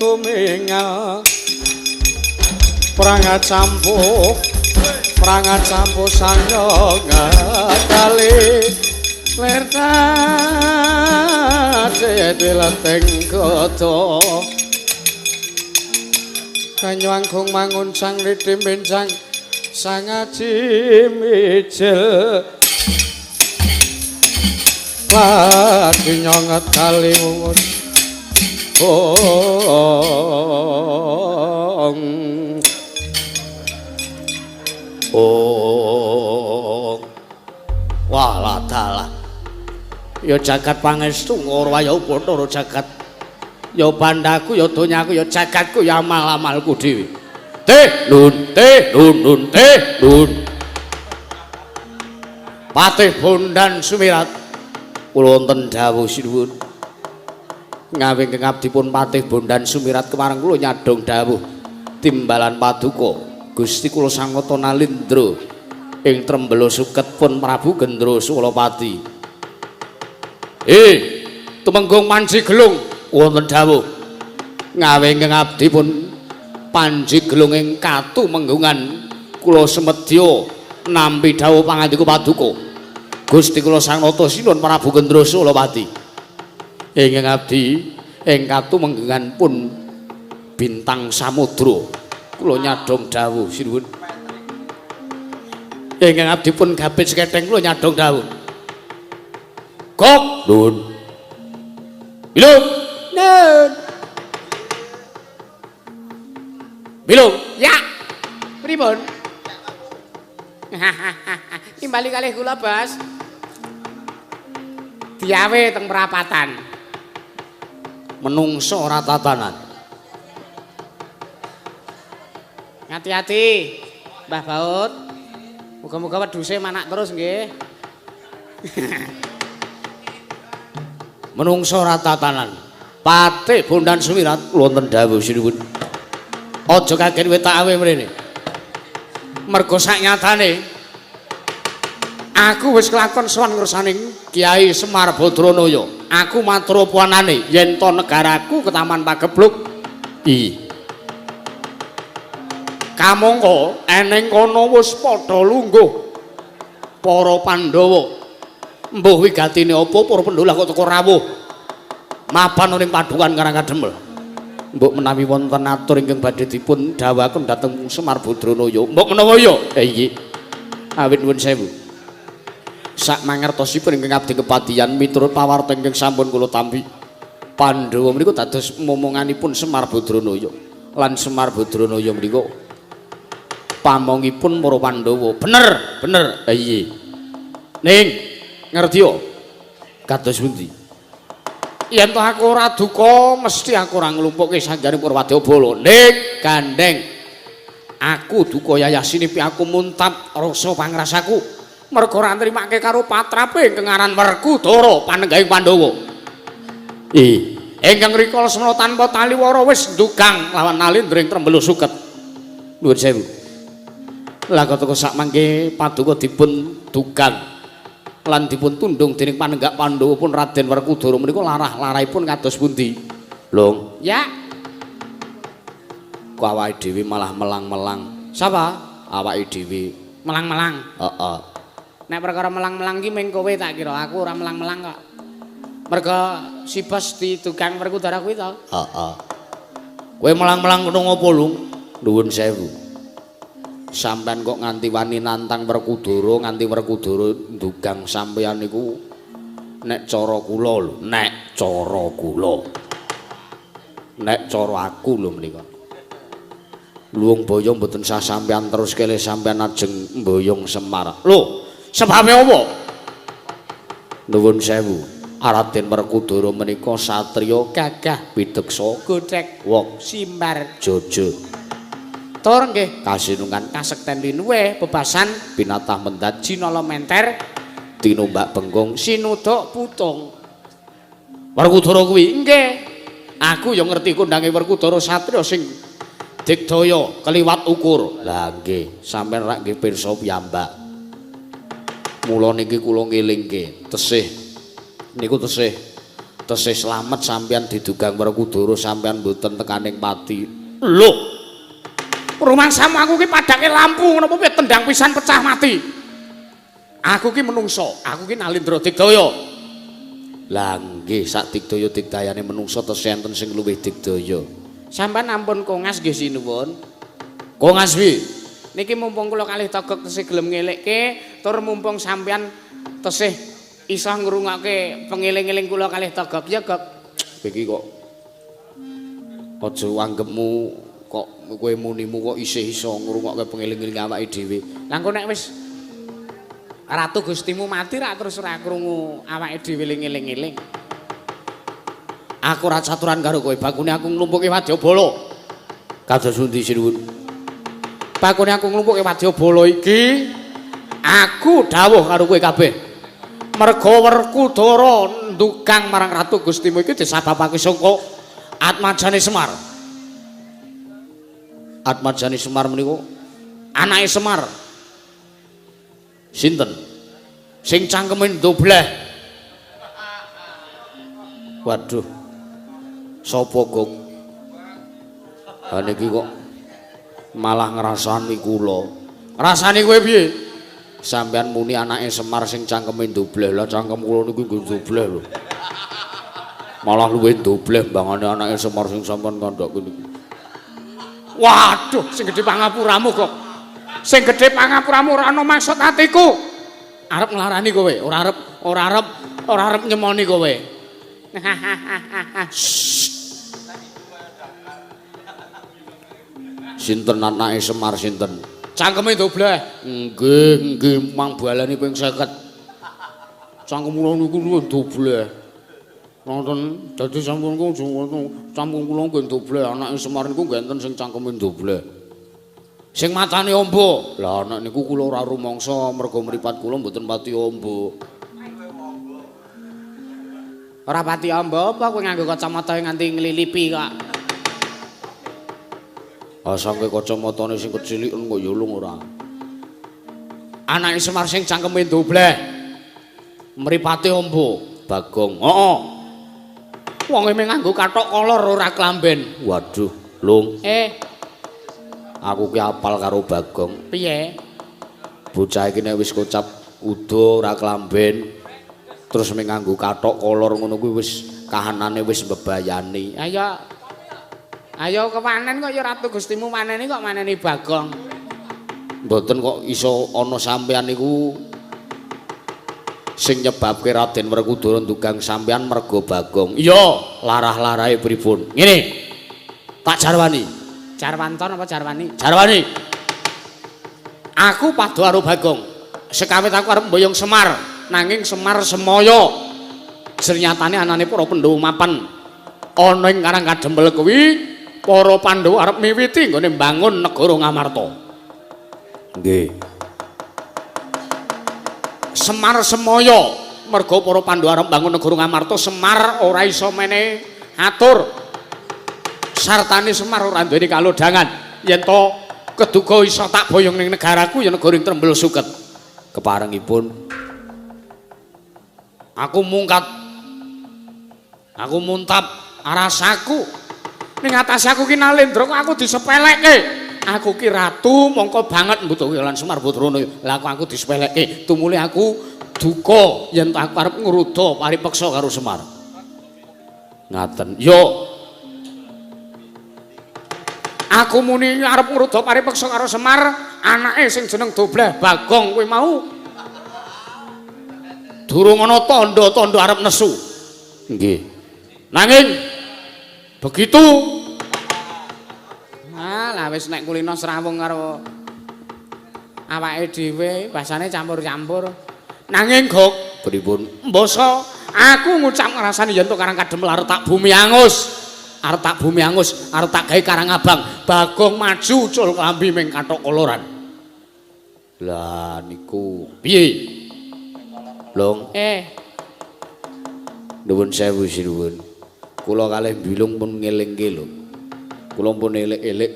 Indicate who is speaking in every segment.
Speaker 1: Tumingal prangat campuh prangat campuh sanyonga kali lir dileteng gada kanyu angkung manguncang ridi bencang sangaji mijil lagi nyonget kali wus ong
Speaker 2: ong walah dalah ya jagat pangestu ora ya Bathara jagat ya bandaku ya donyaku ya jagatku ya amal-amalku dhewe teh nun teh nun nun teh nun. Patih Bondan Sumirat kula wonten dawuh sinuwun ngawe ingkang abdipun Patih Bondan Sumirat kemareng kula nyadhong dawuh timbalan paduka Gusti kula Sang Nata Nalindra ing Trembala Suket pun Prabu Gendra Sulapati. Tumenggung Panji Gelung wonten dawuh ngawe ingkang abdi pun Panji Gelung ing katumenggungan kula semedya nampi dawuh pangandika paduka Gusti kula Sang Nata Sinuwun Prabu Gendra Sulapati. Ingkang abdi ing katumenggungan pun Bintang Samudra kula nyadhong dawuh sinuwun. Ingkang abdi pun Gapit Seketheng kula nyadhong dawuh. Gok nun. Bilung
Speaker 3: nun.
Speaker 2: Bilung
Speaker 3: ya. Pripun? Timbali kalih kula, Bos. Diawe teng perapatan.
Speaker 2: Menungso ora tatanan.
Speaker 3: Hati-hati, Mbah Baut. Muga-muga wedhuse manak terus nggih.
Speaker 2: Menungso ora tatanan. Patih Bondan Sumirat wonten dawuh sinuwun. Aja kaget wit tak awe mrene. Mergo sak nyatane aku wis kelakon sowan ngersaning Kyai Semar Badranaya. Aku matur apa anane yen to negaraku ketaman pagebluk. I. Kamangka eneng kono wis padha lungguh para Pandhawa. Mbuh wigatine apa para Pandhawa kok teka rawuh mapan ning padhukan Karang Kademel. Mbok menawi wonten atur ingkang badhe dipun dawuhaken dhateng Semar Badranaya. Mbok menawa ya? Iya. Awit nuwun sewu. Sak mangertosipun ingkang abdi kepatihan miturut pawarta ingkang sampun kula tampi. Pandhawa menika dados momonganipun Semar Badranaya. Lan Semar Badranaya menika pamongipun para Pandhawa. Bener, bener. Iya. Ning ngerti yo? Kados pundi? Yen toh aku ora duka, mesti aku ora nglumpukke sanjane Purwadya-bala. Ning gandeng aku duka yayasini aku muntap rasa pangrasaku. Mergo ora nrimake karo patrape ingkang aran Werkudara panenggahing Pandhawa. Ingkang rikala semana tanpa taliwara wis ndugang lawan Nalindra ing Trembala Suket. Nuwun sewu. Lah kok sak mangke paduka dipun dugang lan dipun tundung dening panenggak Pandhawa pun Raden Werkudara menika larah-larahipun kados pundi? Lung.
Speaker 3: Ya.
Speaker 2: Kok awake dhewe malah melang-melang. Sapa? Awake dhewe
Speaker 3: melang-melang.
Speaker 2: Heeh.
Speaker 3: Nek perkara melang-melang ki ming kowe tak kira, aku ora melang-melang kok. Mergo si bos didugang Werkudara kuwi to.
Speaker 2: Heeh. Kowe melang-melang ngono ngopo, Lung? Nuwun sewu. Sampeyan kok nganti wani nantang Werkudara, nganti Werkudara ndugang sampeyan niku nek cara kula lho, nek cara kula. Nek cara aku lho menika. Luwung boyo mboten sah sampeyan terus kele sampeyan ajeng mboyong Semar. Lho, sebabe apa? Nuwun sewu. Raden Werkudara menika satriya
Speaker 3: gagah
Speaker 2: pideksa,
Speaker 3: godhek,
Speaker 2: wok,
Speaker 3: simbar,
Speaker 2: jojo.
Speaker 3: Tur nggih
Speaker 2: kasinungan
Speaker 3: kasekten linuwih bebasan
Speaker 2: pinatah mendat
Speaker 3: jinala menter
Speaker 2: tinumbak bengkong
Speaker 3: sinuduk putung.
Speaker 2: Werkudara kuwi
Speaker 3: nggih.
Speaker 2: Aku ya ngerti kondange Werkudara satriya sing digdaya keliwat ukur. Lah nggih, sampeyan rak nggih pirsa piyambak. Mula niki kula ngelingke tesih niku tesih Tesih slamet sampeyan didugang Werkudara sampeyan mboten tekaning pati. Lho. Rumangsamu aku ki padake lampu ngono apa piye tendang pisan pecah mati. Aku ki menungso, aku ki Nalindra Digdaya. Lah nggih sak digdaya digdayane menungso tesih enten sing luwih digdaya.
Speaker 3: Sampeyan ampun kongas nggih sinuwun.
Speaker 2: Kongas piye?
Speaker 3: Niki mumpung kula kalih Togog tesih gelem ngelekke, tur mumpung sampeyan tesih iso ngrungokke pengeling-eling kula kalih Togog ya, Gog.
Speaker 2: Iki kok aja anggepmu kok kowe munimu kok isih iso ngrungokke pengeling-eling awake dhewe.
Speaker 3: Lah engko nek wis Ratu Gustimu mati rak terus ora krungu awake dhewe eling-eling.
Speaker 2: Aku ora caturan karo kowe, bakune aku nglumpukke wadyabala. Kados pundi sinuwun?
Speaker 3: Bakune aku nglumpukke wadyabala iki,
Speaker 2: aku dawuh karo kowe kabeh. Merga Werkudara ndugang marang Ratu Gustimu iki disababake saka atmajane Semar. Atmajane Semar menika anake Semar. Sinten? Sing cangkeme ndobleh. Waduh. Sapa, Gog? Ha niki kok malah ngrasani kula. Ngrasani kowe piye? Sampeyan muni anake Semar sing cangkeme ndobleh. Lah cangkem kula niku nggih ndobleh lho. Malah luwih ndobleh mbangane anake Semar sing sampeyan kandhake niku.
Speaker 3: Waduh, sing gedhe pangapuramu kok. Sing gedhe pangapuramu ora ana maksud atiku.
Speaker 2: Arep nglarani kowe, ora arep nyemoni kowe. Sinten anake Semar sinten?
Speaker 3: Cangkeme dobleh.
Speaker 2: Nggih, nggih mang baleni ping 50. Cangkem kula niku luwih dobleh. Nonton dadi sampun ku cangkem kula nggih dobleh, anake Semar niku nggih enten sing cangkeme dobleh. Sing matane amba. Lah anak niku kula ora rumangsa mergo mripat kula mboten pati amba.
Speaker 3: Ora pati amba apa kowe nganggo kacamata nganti nglilipi kok.
Speaker 2: Ah sampe kacamatane sing keciliken kok ya lung ora. Anake Semar sing cangkeme dobleh. Mripate amba, Bagong. Heeh. Wonge mung nganggo kathok kolor ora klamben. Waduh, Lung. Aku ki apal karo Bagong.
Speaker 3: Piye?
Speaker 2: Bocah iki nek wis kocap udo ora klamben, terus mung nganggo kathok kolor ngono kuwi wis kahanane wis mbebayani.
Speaker 3: Ayo. Ayo kewanen kok ya Ratu Gustimu maneni kok maneni Bagong.
Speaker 2: Mboten kok iso ana sampeyan niku sing nyebabke Raden Werkudara ndugang sampeyan mergo Bagong. Iya, larah-larahe pripun? Ngene. Tak jarwani.
Speaker 3: Jarwanton apa jarwani?
Speaker 2: Jarwani. Aku padha karo Bagong. Sekawit aku arep mboyong Semar, nanging Semar semaya. Sernyatane anane para Pandhawa mapan ana ing Karang Kadempel kuwi para Pandhawa arep miwiti nggone mbangun negara Ngamarta. Nggih. Semar semaya merga para Pandhawa arep mbangun negara Ngamarta, Semar ora iso mene atur. Sartane Semar ora duweni kalodhangan. Yen to keduga iso tak boyong ning negaraku ya negara ing Trembel Suket. Keparengipun aku mungkat, aku muntap arasaku
Speaker 3: ning atase aku ki Nalendra kok aku disepelekke.
Speaker 2: Aku ki ratu mongko banget mbutuhke lan Semar Putrana. Lah kok aku disepelekke, tumuli aku duka yen aku arep ngruda paripeksa karo Semar. Ngaten. Yo.
Speaker 3: Aku muni arep ngruda paripeksa karo Semar, anake sing jeneng Dobleh Bagong kuwi mau
Speaker 2: durung ana tandha-tandha arep nesu. Nggih. Nanging begitu
Speaker 3: lah wis nek kulino srawung karo awake dhewe basane campur-campur.
Speaker 2: Nanging Gok, pripun? Mbasa aku ngucap ngrasani yen to Karang Kadempel arep tak bumi angus. Arep tak bumi angus, arep tak gawe Karang Abang. Bagong maju ucul klambi ming kathok koloran. Lah niku piye? Long. Nuwun sewu sinuwun. Kula kalih bilung pun ngelingke lho. Kula pun elek-elek.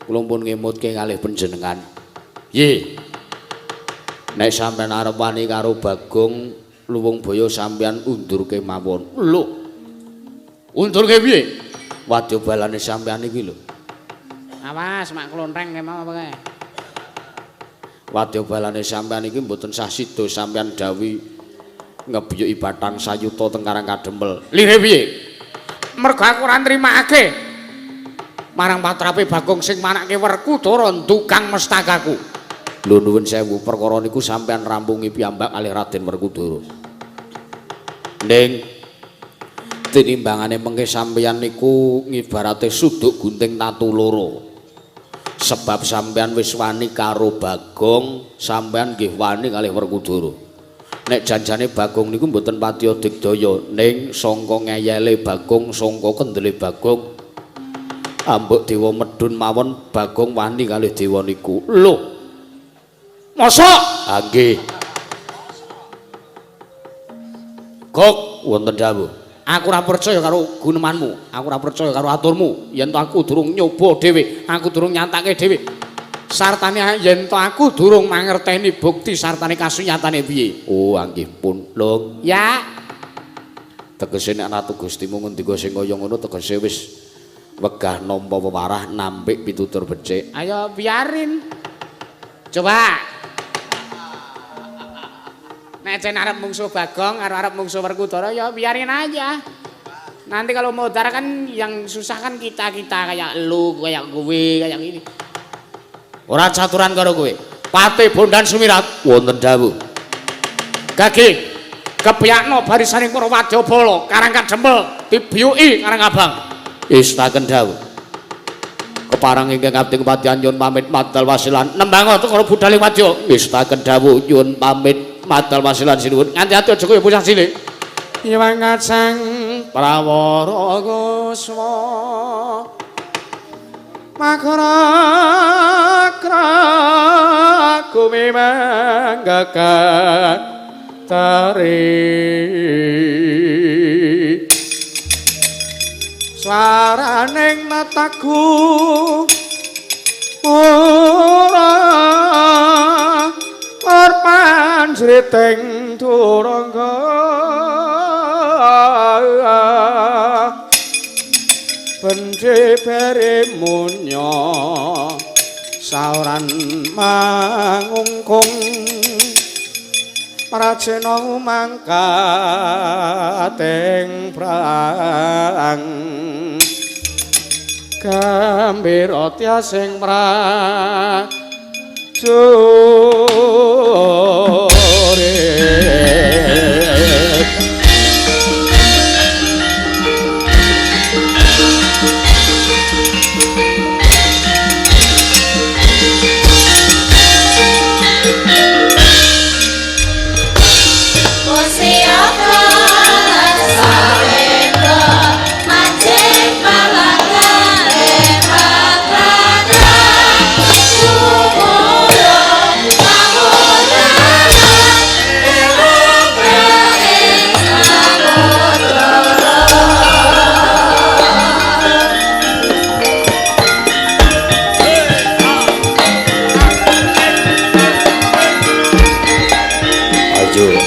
Speaker 2: Kula pun ngemutke kalih panjenengan. Nggih. Nek sampeyan arep wani karo Bagong Luwung Baya sampeyan undurke mawon. Lho. Untungke piye? Wadya balane sampean iki lho.
Speaker 3: Awas mak klontreng kae mau apa kae.
Speaker 2: Wadya balane sampean iki mboten sah sida sampean dawuhi ngebiyuki batang sayuta teng Karang Kadempel. Lire piye?
Speaker 3: Mergo aku ora nrimakake marang patrape Bagong sing manake Werkudara ndukang mestakaku.
Speaker 2: Lho nuwun sewu, perkara niku sampean rampungi piyambak kalih Raden Werkudara. Ning tinimbangane mengke sampeyan niku ngibarate suduk gunting tatu loro. Sebab sampeyan wis wani karo Bagong, sampeyan nggih wani kalih Werkudara. Nek janjane Bagong niku mboten patiya digdaya, ning sangka ngeyele Bagong, sangka kendele Bagong, ambuk dewa medhun mawon Bagong wani kalih dewa niku. Lho.
Speaker 3: Mosok?
Speaker 2: Ha nggih. Gok wonten dawuh.
Speaker 3: Aku ora percaya karo gunemanmu, aku ora percaya karo aturmu. Yen to aku durung nyoba dhewe, aku durung nyatake dhewe. Sartane yen to aku durung mangerteni bukti sartane kasunyatane piye.
Speaker 2: Oh, nggih pun, Lung.
Speaker 3: Ya.
Speaker 2: Tegese nek Ratu Gustimu ngendika sing kaya ngono tegese wis wegah nampa wewarah nampik pitutur becik.
Speaker 3: Ayo biarin. Coba. Nek cen arep mungsuh Bagong karo arep mungsuh Werkudara ya biarin aja. Nanti kalau modar kan yang susah kan kita-kita kayak lu, kayak gue, kayak gini.
Speaker 2: Ora caturan karo kowe. Pate Bondan Sumirat wonten dawuh.
Speaker 3: Gage kepiyakno barisaning para wadyabala Karang Kadempel dibiyuki Karang Abang.
Speaker 2: Istaken dawuh. Keparang ingkang abdi kepatihan nyuwun pamit madal wasilan
Speaker 3: nembang karo budhaling wadya.
Speaker 2: Istaken dawuh nyuwun pamit madal wasilan sinuwun.
Speaker 3: Nganti-ati aja kaya bocah cilik.
Speaker 1: Iwang kacang prawara kusma makara kumimanggakan tari swaraning mataku ora panjriting turangga bendhe bere munya sauran mangungkung prajena mangkating prang gambira tyasing prajurit.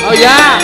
Speaker 3: Oh ya.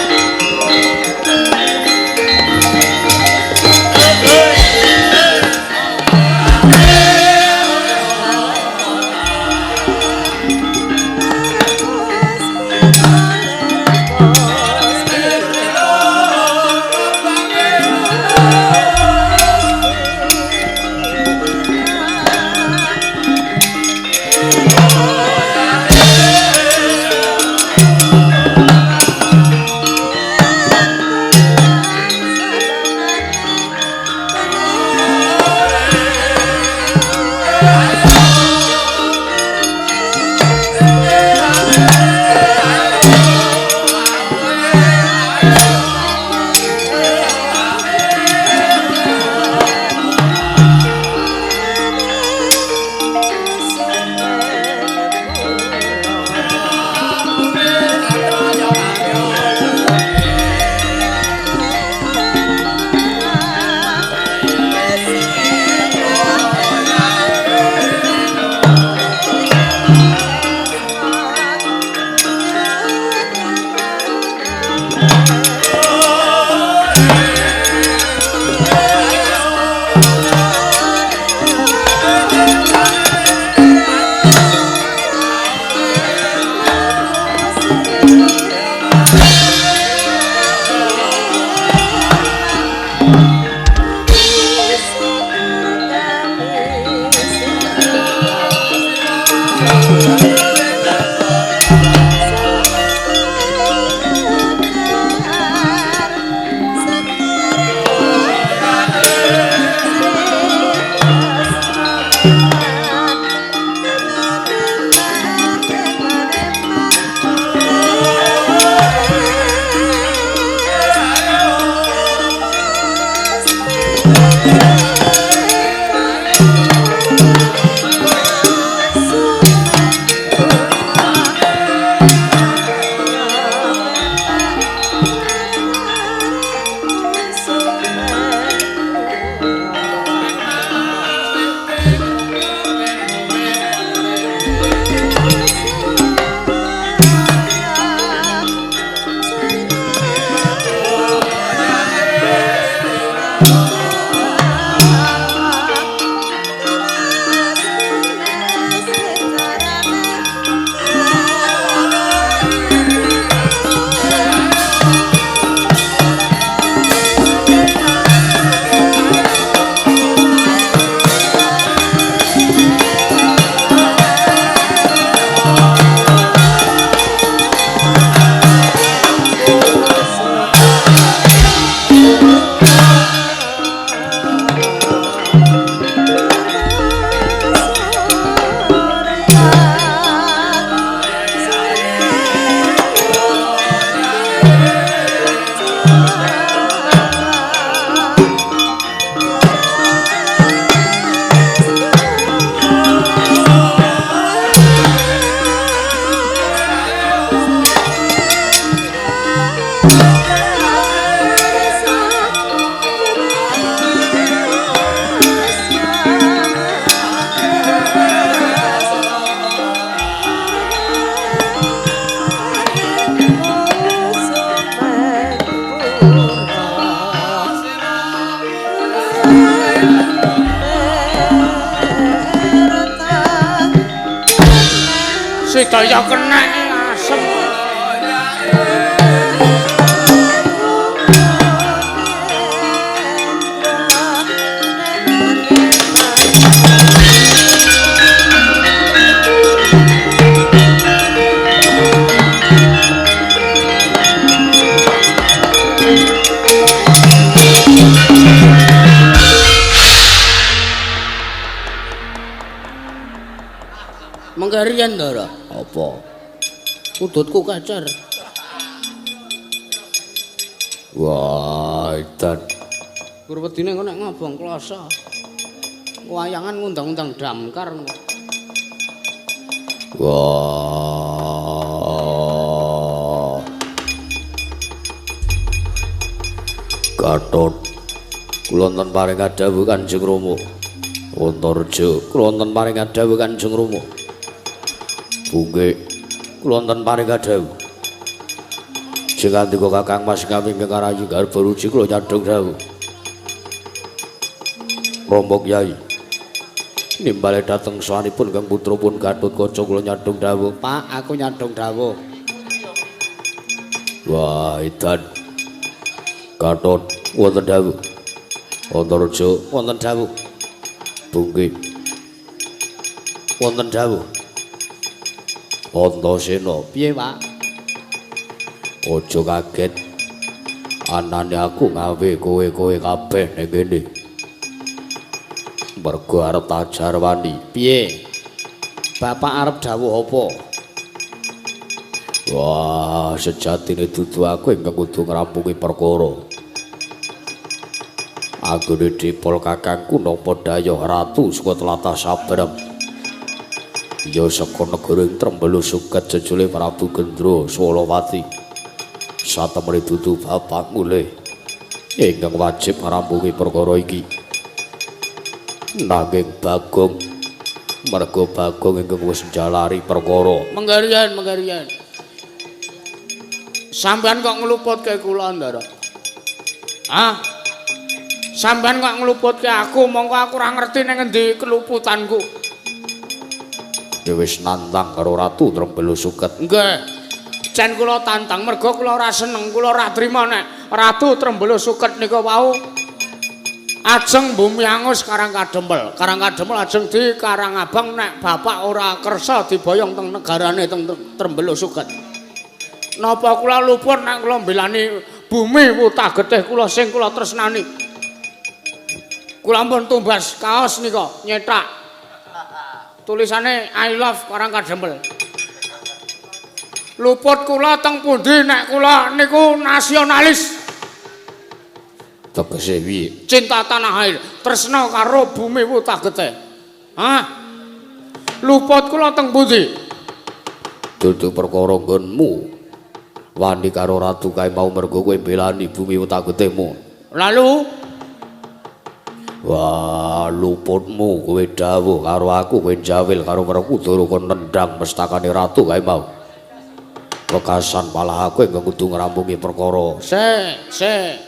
Speaker 2: Sedaya kena asem. Mengkarian Ndara. Apa? Udutku kacar.
Speaker 3: Wah, edan.
Speaker 2: Gur wedine engko nek ngobong kloso. Wayangan ngundang-undang damkar.
Speaker 3: Wah. Gatot. Kula wonten paring dawuh Kanjeng Rama. Antareja, kula wonten paring dawuh Kanjeng Rama. Bungke kula wonten paring dawuh. Sing kandika Kakang Mas kami ingkang rayi garba ruji kula nyadhong dawuh. Rombok Yai nimbale dhateng sawanipun Kang putra pun Gatotkaca kula nyadhong dawuh.
Speaker 2: Pak, aku nyadhong dawuh.
Speaker 3: Wah, edan. Gatot wonten dawuh. Antareja
Speaker 2: wonten dawuh.
Speaker 3: Bungke wonten dawuh. Antasena,
Speaker 2: piye, Pak?
Speaker 3: Aja kaget. Anane aku ngawe kowe-kowe kabeh ning kene. Mergo arep tajarwani.
Speaker 2: Piye? Bapak arep dawuh apa?
Speaker 3: Wah, sejatine dudu aku ingkang kudu ngrampungi perkara. Anggone dipol kakangku nampa dayuh ratu saka tlatah Sabrang. Ya saka negara ing Trembolo Suket jejule Prabu Gendra Swalawati. Satemene dudu bapak mulih ingkang wajib ngrampungi perkara iki. Nanging Bagong, merga Bagong ingkang wis njalari perkara.
Speaker 2: Menggarian, menggarian. Sampeyan kok ngluputke kula, Ndara? Ah? Sampeyan kok ngluputke aku, mongko aku ora ngerti ning ngendi keluputanku.
Speaker 3: Wis nantang karo Ratu Trembolo Suket.
Speaker 2: Nggih. Jan kula tantang merga kula ora seneng, kula ora trima nek Ratu Trembolo Suket nika wau Ajeng bumi angus Karang Kadempel. Karang Kadempel ajeng di Karang Abang nek bapak ora kersa diboyong teng negarane teng Trembelo Suket. Napa kula luput nek kula mbelani bumi wutah getih kula sing kula tresnani. Kula pun tumbas kaos nika nyetak. Tulisane I love Karang Kadempel. Luput kula teng pundi nek kula niku nasionalis.
Speaker 3: Tegese piye?
Speaker 2: Cinta tanah air, tresna karo bumi wutah getih. Hah? Luput kula teng pundi?
Speaker 3: Dudu perkara nggonmu. Wani karo ratu kae mau mergo kowe mbelani bumi wutah getihmu.
Speaker 2: Lalu
Speaker 3: wah, luputmu kowe dawuh karo aku kowe jawil karo Werkudara kon nendang mestakane ratu kae mau. Wekasan malah aku ingkang kudu ngrampungi perkara.
Speaker 2: Sik, sik.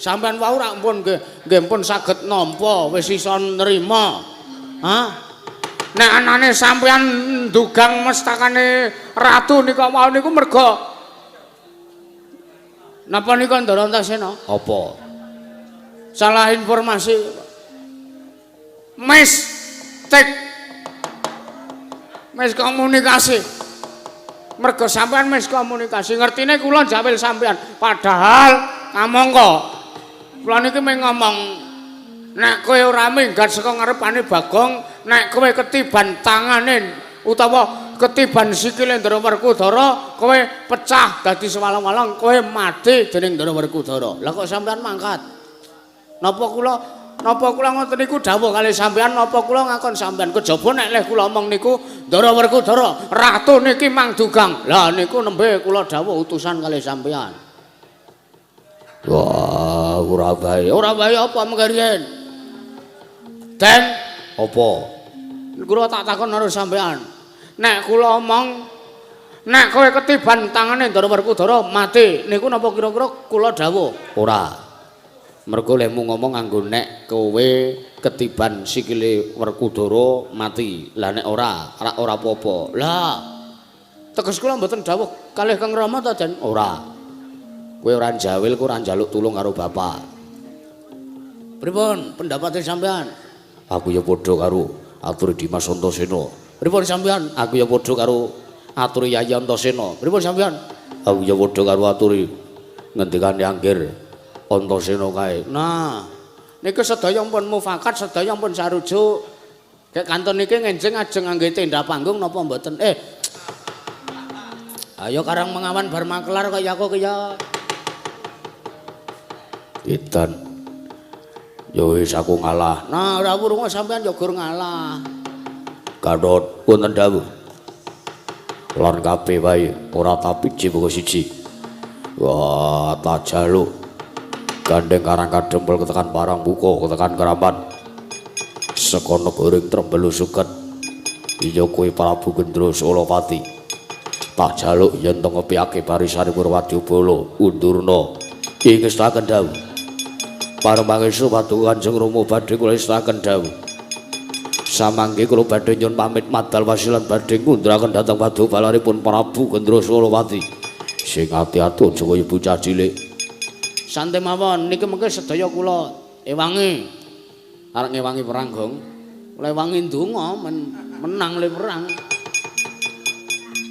Speaker 2: Sampeyan wau rak pun nggih pun saged nampa, wis iso nrima. Hah? Nek anane sampeyan ndugang mestakane ratu nika wau niku merga napa nika Ndara Antasena?
Speaker 3: Apa?
Speaker 2: Salah informasi. Mistik. Miskomunikasi. Merga sampeyan miskomunikasi, ngertine kula jawil sampeyan, padahal kamangka kula niki mung ngomong nek kowe ora minggat saka ngarepane Bagong, nek kowe ketiban tangane utawa ketiban sikile Ndara Werkudara, kowe pecah dadi sewalong-walong, kowe mati dening Ndara Werkudara. Lah kok sampeyan mangkat? Napa kula ngoten niku dawuh kalih sampeyan, napa kula ngakon sampeyan? Kejaba nek leh kula omong niku Ndara Werkudara, ratu niki mang dugang. Lah niku nembe kula dawuh utusan kalih sampeyan.
Speaker 3: Wah, ora bae.
Speaker 2: Ora bae apa mengke riyen? Den,
Speaker 3: apa?
Speaker 2: Kula tak takon karo sampeyan. Nek kula omong nek kowe ketiban tangane Ndara Werkudara mati, niku napa kira-kira kula dawuh?
Speaker 3: Ora. Mergo lehmu ngomong nganggo nek kowe ketiban sikile Werkudara mati. Lah nek ora, ora apa-apa.
Speaker 2: Lah, teges kula mboten dawuh kalih Kang Rama ta, Den?
Speaker 3: Ora. Kowe ora njawil, kowe ora njaluk tulung karo bapak.
Speaker 2: Pripun pendapate sampean?
Speaker 3: Aku ya padha karo aturi Dimas Antasena.
Speaker 2: Pripun sampean?
Speaker 3: Aku ya padha karo aturi Yayi Antasena.
Speaker 2: Pripun sampean?
Speaker 3: Aku ya padha karo aturi ngendikane Anggir Antasena kae.
Speaker 2: Nah, niku sedaya pun mufakat, sedaya pun sarujuk. Kek kanton niki ngenjing ajeng ngangge tenda panggung napa mboten? Ayo Karang Mengawan bar makelar kaya aku kaya.
Speaker 3: Edan. Ya wis aku ngalah.
Speaker 2: Nah, ora wurung sampean ya gur ngalah.
Speaker 3: Gatot wonten dawuh. Lan kabeh wae ora tapi mung siji. Wah, tak jaluk. Gandeng Karang Kadempel ketekan Parang Buka, ketekan Keramat. Saka negara Trembelo Suket. Iya kowe Prabu Gendra Solopati. Tak jaluk yen to ngepiyake barisane Purwadyabala undurna. Ing ngestaken dawuh. Para pangestu paduka Kanjeng Rama badhe kula estaken dawuh. Samangke kula badhe nyuwun pamit madal wasilan badhe ngunduraken dhateng padukalanipun Prabu Gendra Solopati. Sing ati-ati aja kaya bocah cilik.
Speaker 2: Santai mawon niki mengke sedaya kula ewangi. Arep ngewangi perang, Gong. Kula ewangi ndonga menang le perang.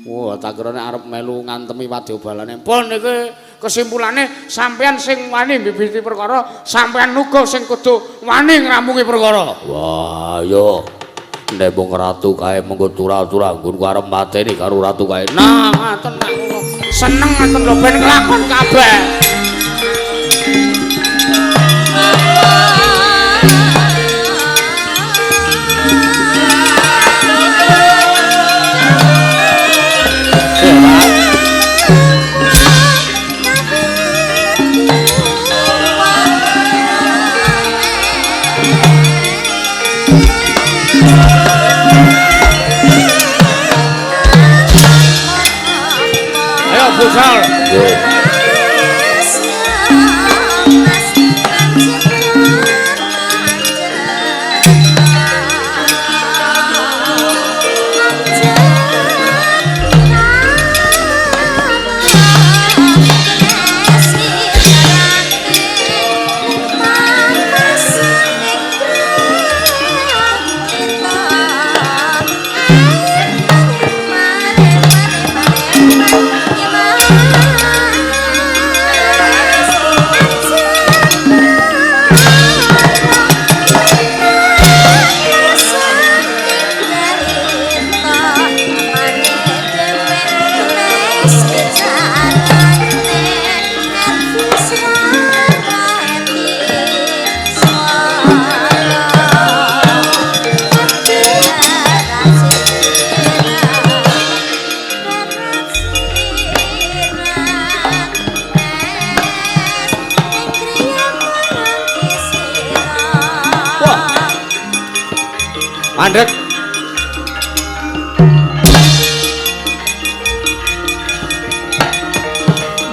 Speaker 2: Wah, tak kira nek arep melu ngantemi wadyabalane. Pun niki kesimpulane sampean sing wani mbibiti perkara, sampean uga sing kudu wani ngrampungi perkara.
Speaker 3: Wah, yo. Nek mung ratu kae mengko turah-turah nggonku arep mateni karo ratu kae.
Speaker 2: Nah, ngoten nek kula seneng ngoten lho ben kelakon kabeh. Ayo futsal.
Speaker 3: Yo.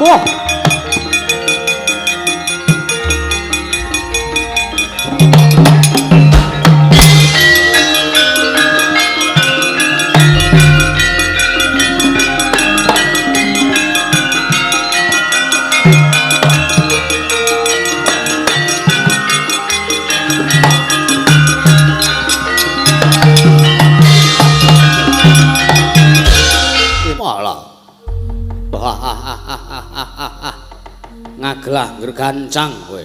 Speaker 2: Wah. Ngagelah ngregancang kowe.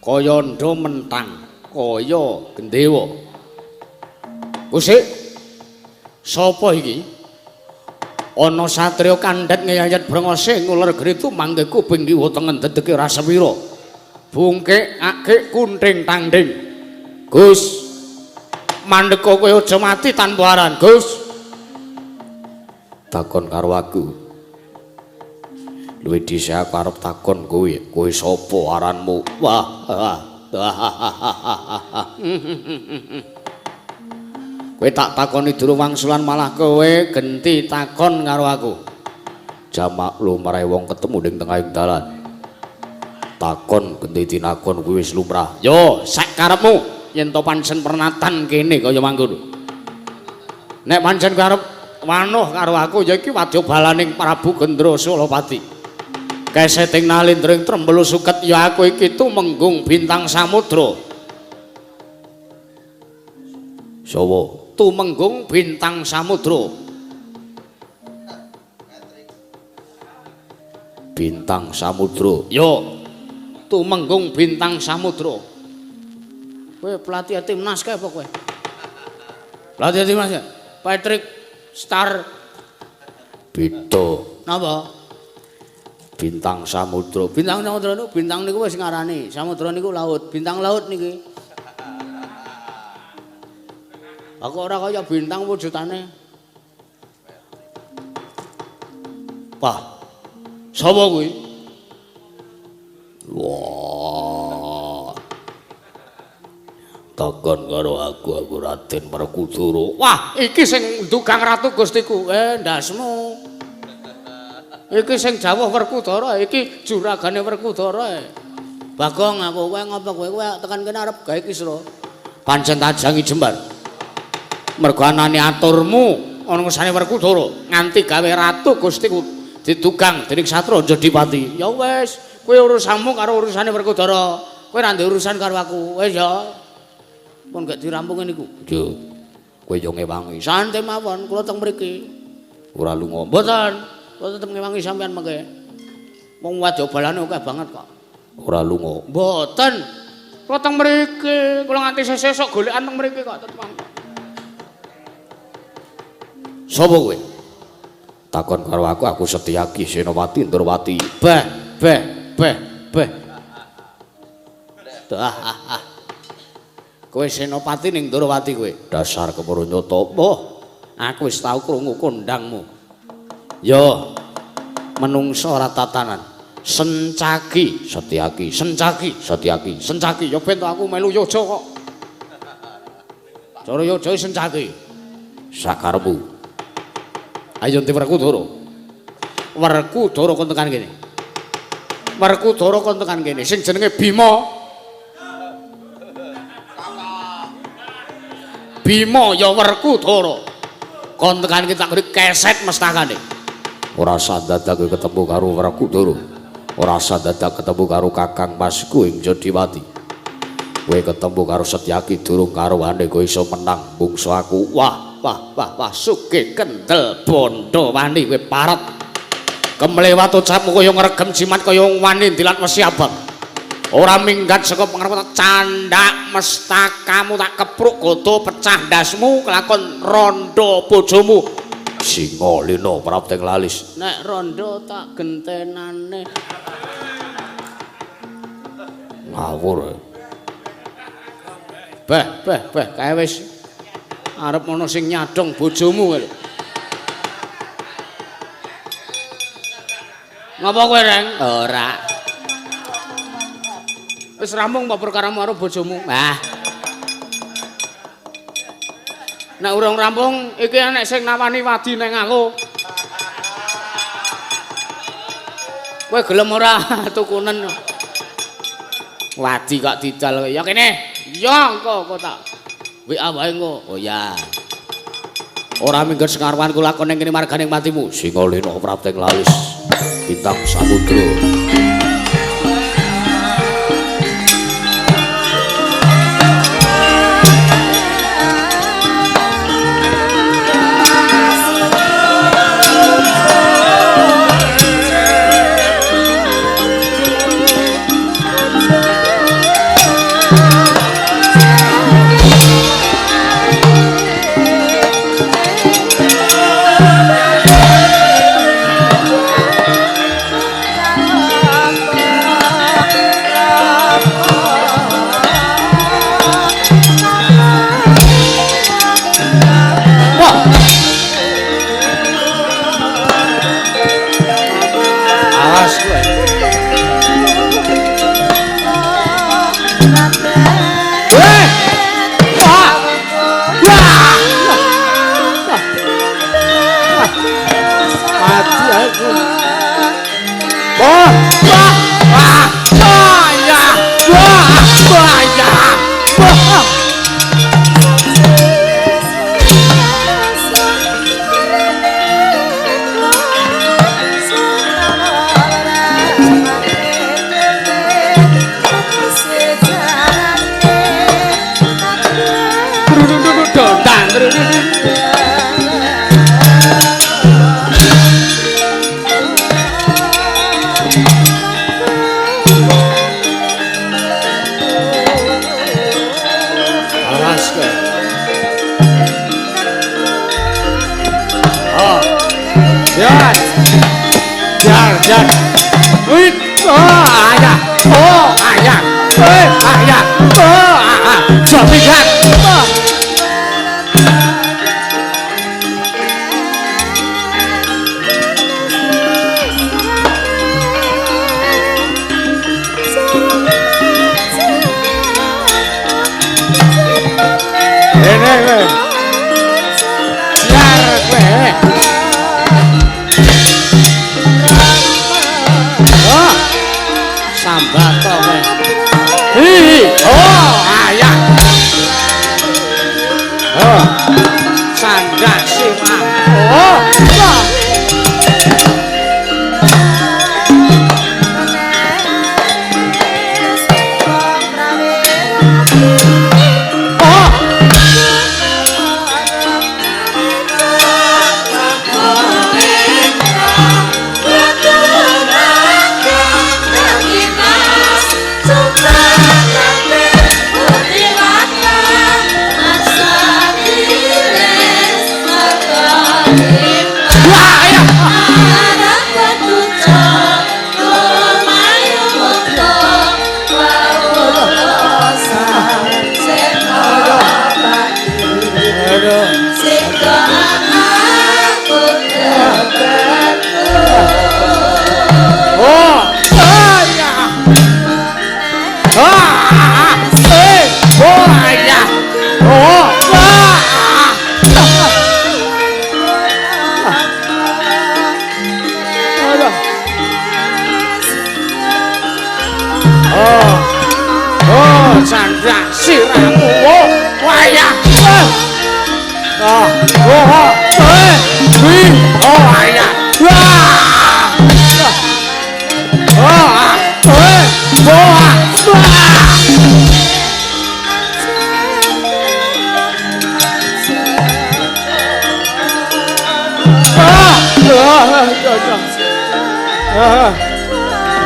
Speaker 2: Kaya ndha mentang, kaya gendewa. Kusik. Sapa iki? Ana satriya kandhet ngeyayat brengose nguler gritu mangke kuping kiwa tengen dedeke ora sewira. Bungkik akik kunting tanding. Gus, mandeka kowe aja mati tanpa aran, Gus. Takon karo aku. Luwih dhisik aku arep takon kowe, kowe sapa aranmu? Wah. Kowe tak takoni durung wangsulan malah kowe genti takon karo aku. Jamak lumrahe wong ketemu ning tengahing dalan. Takon genti tinakon kuwi wis lumrah. Yo, sak karepmu yen to pancen pernatan kene kaya mangkono. Nek pancen kowe arep wanuh karo aku ya iki wadya balaning Prabu Gendra Sulapati. Keseting nalindra ing trembelu suket ya aku iki tumenggung bintang samudra. Sawa tumenggung bintang samudra. Bintang samudra. Yo tumenggung bintang samudra. Kowe pelatih timnas kae apa kowe? Pelatih timnas ya? Patrick Star. Beda. Napa? Bintang samudra. Bintang samudra niku bintang niku wis ngarani. Samudra niku laut, bintang laut niki. Aku ora kaya bintang wujudane. Wah. Sapa kuwi? Wah. Takon karo aku, aku Raden Werkudara. Wah, iki sing ndugang Ratu Gustiku. Ndasmu. Iki sing jawuh Werkudara, iki juragane Werkudara. Bagong aku kowe ngopo kowe? Kowe tekan kene arep gawe kisra. Pancen tajangi jembar. Mergo anane aturmu ana ngersane Werkudara nganti gawe Ratu Gustiku didugang dening Satra Jodipati. Ya wis, kowe urusanmu karo urusane Werkudara. Kowe ora ndek urusan karo aku. Wis ya. Pun gak dirampungi niku. Yo. Kowe yo ngewangi. Santai mawon, kula teng mriki. Ora lunga. Mboten. Kula tetep ngewangi sampean mengke. Wong wadya balane akeh banget kok. Ora lunga. Mboten. Kula teng mriki, kula nganti sesuk golekan teng mriki kok tetep. Sapa kowe? Takon karo aku, aku Setyaki Senopati Ndorowati. Beh, beh, beh, beh. Ah. Kowe Senopati ning Ndorowati kowe. Dasar kepuru nyata. Wah, aku wis tau krungu kondangmu. Yo, menungso ora tatanan. Sencaki, Setyaki, sencaki, Setyaki, sencaki. Ya ben to aku melu yojo kok. Cara yojo sencaki. Sakarepmu. Ayo ndi Werkudara. Werkudara kon tekan kene. Werkudara kon tekan kene. Sing jenenge Bima. Bima ya Werkudara. Kon tekan kene tak keri keset mestakane. Ora sadadak kowe ketemu karo Werkudara. Ora sadadak ketemu karo Kakang Masku ing Jodiwati. Kowe ketemu karo Setyaki durung karuane kowe iso menang mungsu aku. Wah, wah, wah, wah, sugih kendel bondo wani kowe paret. Kemlewat ucapmu kaya ngregem jimat kaya wani ndilat wesi abang. Ora minggat saka pangarep candhak mestakamu tak kepruk godo pecah ndasmu kelakon rondo bojomu. Singa lena prapting lalis. Nek rondo tak gentenane. Ngawur. Beh, beh, beh, kae wis arep ana sing nyadong bojomu kowe lho. Ngapa kowe, Reng? Ora. Wis rampung apa perkaramu karo bojomu? Ah. Nek urung rampung iki enek sing nawani wadi nang aku. Kowe gelem ora tukunen? Wadi kok didol. Ya kene. Ya engko engko tak WA wae engko. Oh ya. Ora minggat sekaruan kula lakon ning kene marganing patimu. Singalena prapting lalis bintang samudra.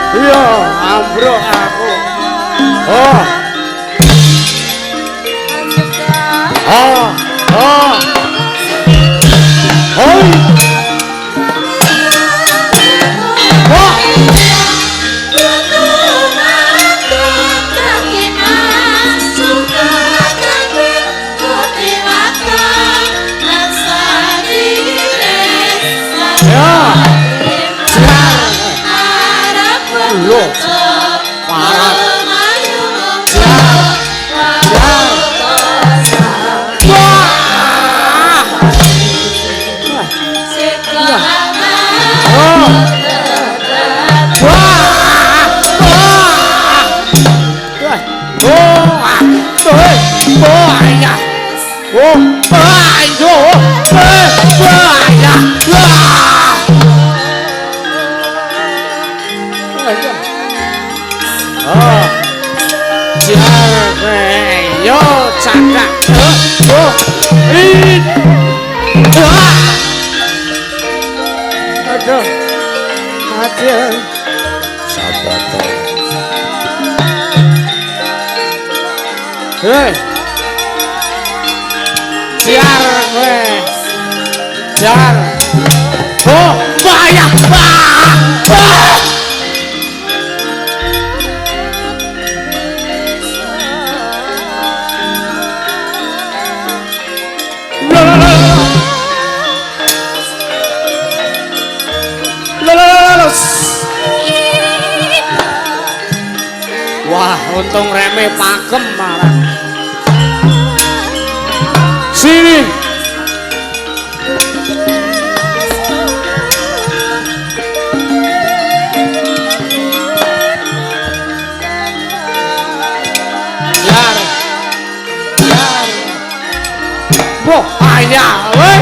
Speaker 1: Iya, ambruk aku. Oh. Oh. Oh. Oh. Oh. Parah. Oh, ayo. Wah, ya. Wah. Oh. Jar kowe. Yo cakak. Oh. Ih. Aduh. Aduh.
Speaker 2: Sabar to.
Speaker 1: Hei. Jar kowe. Jar. Oh, bahaya. Wah. Wah. Wah, untung reme pakem marah. Sini. Jar. Jar. Wah, ayah, weh.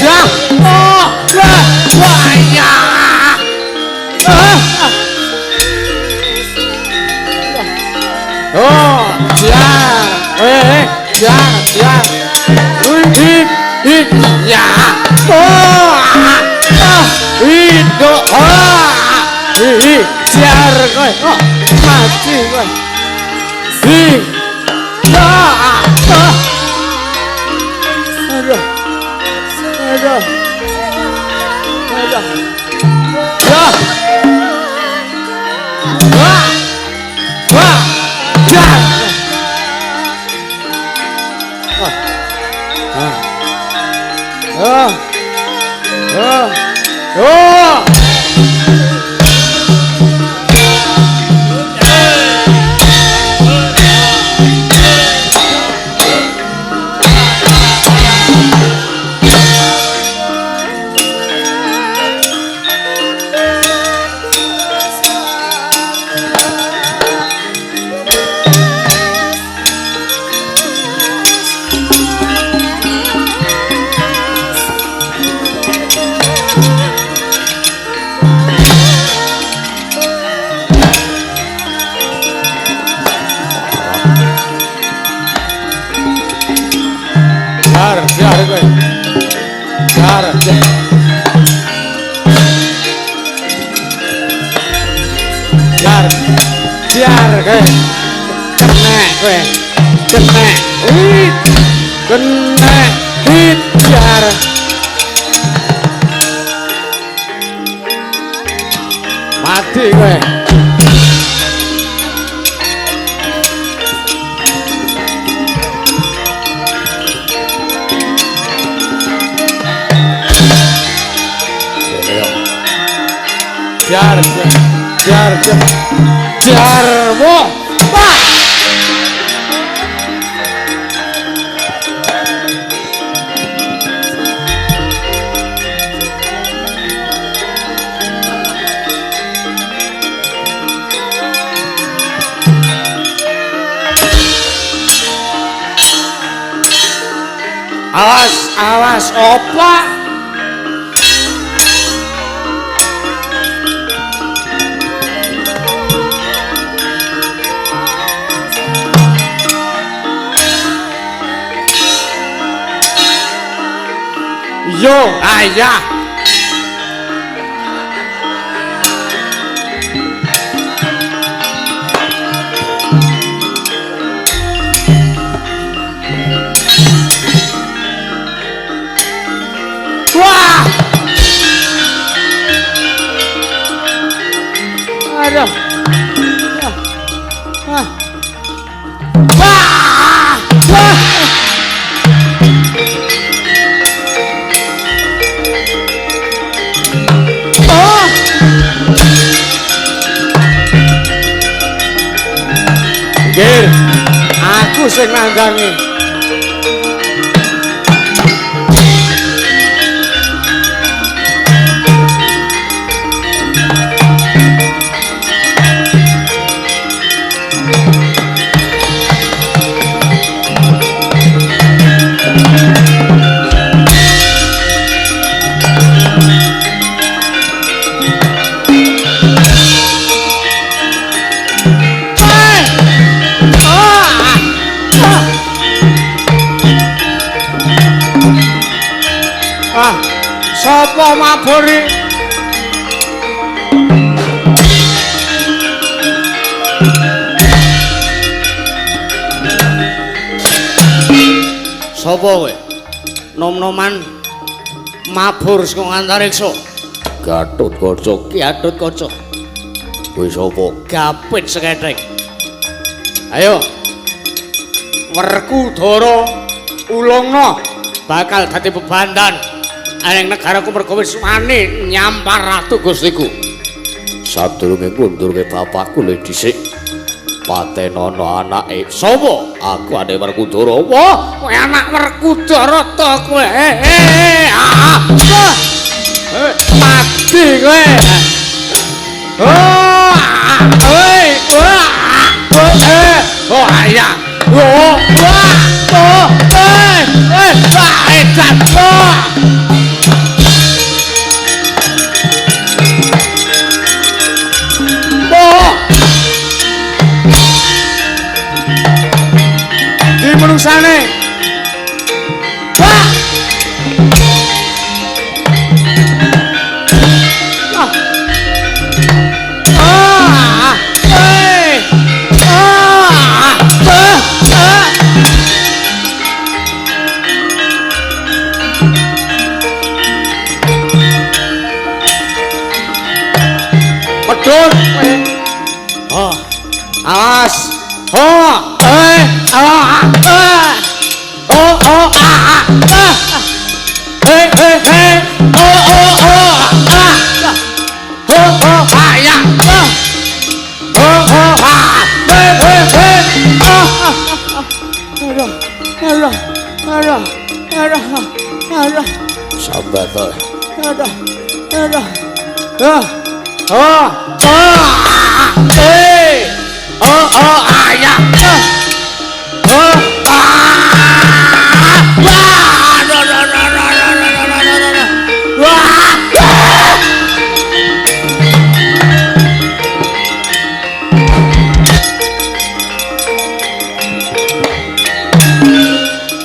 Speaker 1: Ya. Oh, wah, ya. Oh, jar. Jar, jar. Ih, ih, ya. Oh, ah, itu, ah, ih, jar kowe. Oh, mati kowe. Ih, ah, ah. Aduh. Aduh. Aduh. Ya. Wah. Wah. Jar. Ah. Ah. Ah. Oh. Jar, jar kowe. Jar, jar. Jar. Jar kowe. Kenek kowe. Kenek. Wih. Kenek. Hit jar. Mati kowe. Jar, jar, jar, jar, wah, wah. Awas, awas, opak. Yo, ayah. Wah. Aduh. Wah. Wah. Wah. Minggir. Aku sing nandhangi. Sapa maburi?
Speaker 2: Sapa kowe? Nom-noman mabur saka antariksa. Gatotkaca, Gatotkaca. Kowe sapa? Gapit sekethek.
Speaker 1: Ayo. Werkudara ulungna bakal dadi bebandan ing negaraku mergo wis wani nyampar ratu Gustiku.
Speaker 2: Sadurunge ngundurke bapakku le dhisik patenono anake. Sapa? Aku ane Werkudara.
Speaker 1: Wah, kowe anak Werkudara to kowe. Mati kowe. Oh, oi, wah, oh, ayah. Oh, wah, oh, wah, edan. Oh. Di menungsane. Wah. Ah. Ah. Ah. Ah. Medhun kowe. Oh. Awas. Oh, ah, ah. Oh, oh, ah, ah. Eh, eh, eh. Oh, oh, oh, ah. Oh, oh, ah, ya. Oh, oh, ah. Eh, eh, eh. Ah. Aduh, aduh, aduh, aduh, aduh.
Speaker 2: Sambat to.
Speaker 1: Aduh, aduh. Ah. Oh, ah. Eh. Oh, oh, ah, ya. Oh, ah. Wah, no, no, no, no, no, no, no, no, no. Wah.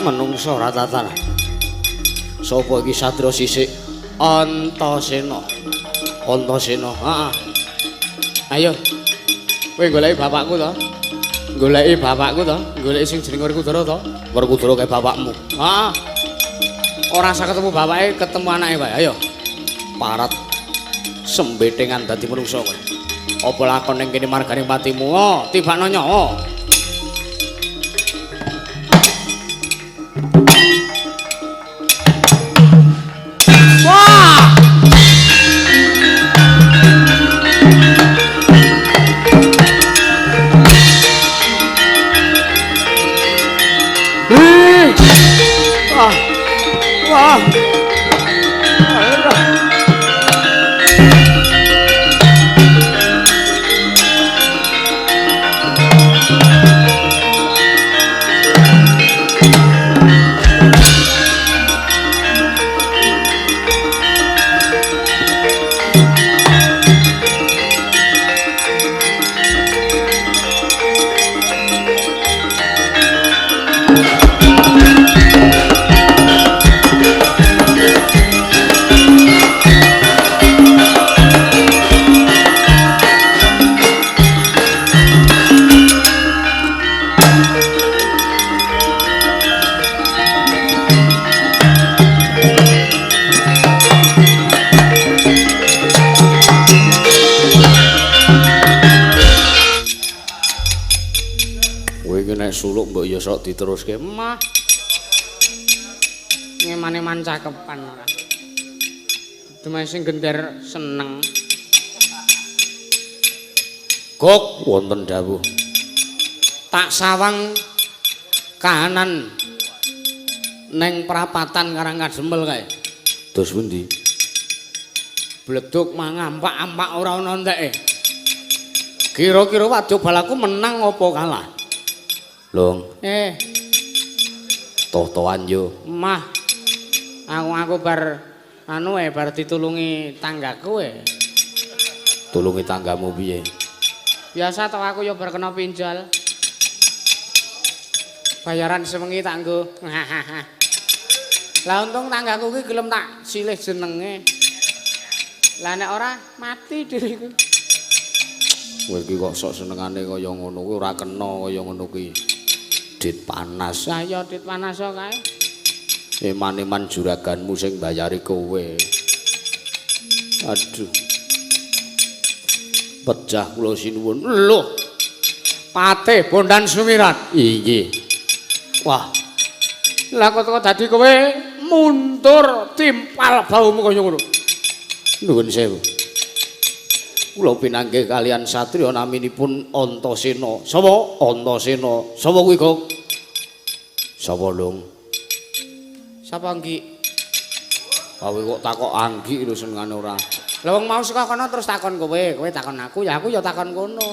Speaker 2: Menungso ora tatanan. Sapa iki satria sisik? Antasena. Antasena. Heeh.
Speaker 1: Ayo. Kowe goleki bapakku to? Goleki bapakku to? Goleki sing jenenge Werkudara to?
Speaker 2: Werkudara kae bapakmu.
Speaker 1: Heeh. Ora usah ketemu bapake, ketemu anake wae. Ayo.
Speaker 2: Parat sembetengan dadi menungso kowe. Apa lakon ning kene margane patimu?
Speaker 1: Oh, tibakno nyawa. Wah! Wah. Wah. Aduh.
Speaker 2: Kowe iki nek suluk mbok ya sok diteruske.
Speaker 1: Mah. Ngeman-eman cakepan ora. Dumeh sing gender seneng.
Speaker 2: Gok wonten dawuh.
Speaker 1: Tak sawang kahanan neng prapatan Karangkadempel kae.
Speaker 2: Dos pundi?
Speaker 1: Bleduk mangampak-ampak ora ana enteke. Kira-kira wadya balaku menang apa kalah?
Speaker 2: Long. Toh-tohan yo.
Speaker 1: Mah. Aku bar anu bar ditulungi tanggaku e.
Speaker 2: Tulungi tanggamu piye?
Speaker 1: Biasa to aku yo bar kena pinjol. Bayaran sewengi tak nggo. Lah untung tanggaku ki gelem tak silih jenenge. Lah nek ora mati diriku.
Speaker 2: Kowe iki kok sok senengane kaya ngono kuwi ora kena kaya ngono kuwi. Dit panas.
Speaker 1: Lah ya dit panas kae.
Speaker 2: Eman-eman juraganmu sing mbayari kowe. Aduh. Pejah kula sinuwun.
Speaker 1: Loh. Patih Bondan Sumirat.
Speaker 2: Inggih.
Speaker 1: Wah. Lah kok dadi kowe mundur timpal baumu kaya ngono.
Speaker 2: Nuwun sewu. Kula pinanggih kalian satriya naminipun Antasena. Sapa? Antasena. Sapa kuwi, Gok? Sapa, Lung?
Speaker 1: Sapa, Nggik?
Speaker 2: Kowe kok takok Anggik lho senengane ora.
Speaker 1: Lah wong mau saka kono terus takon kowe, kowe takon aku, ya aku ya takon kono.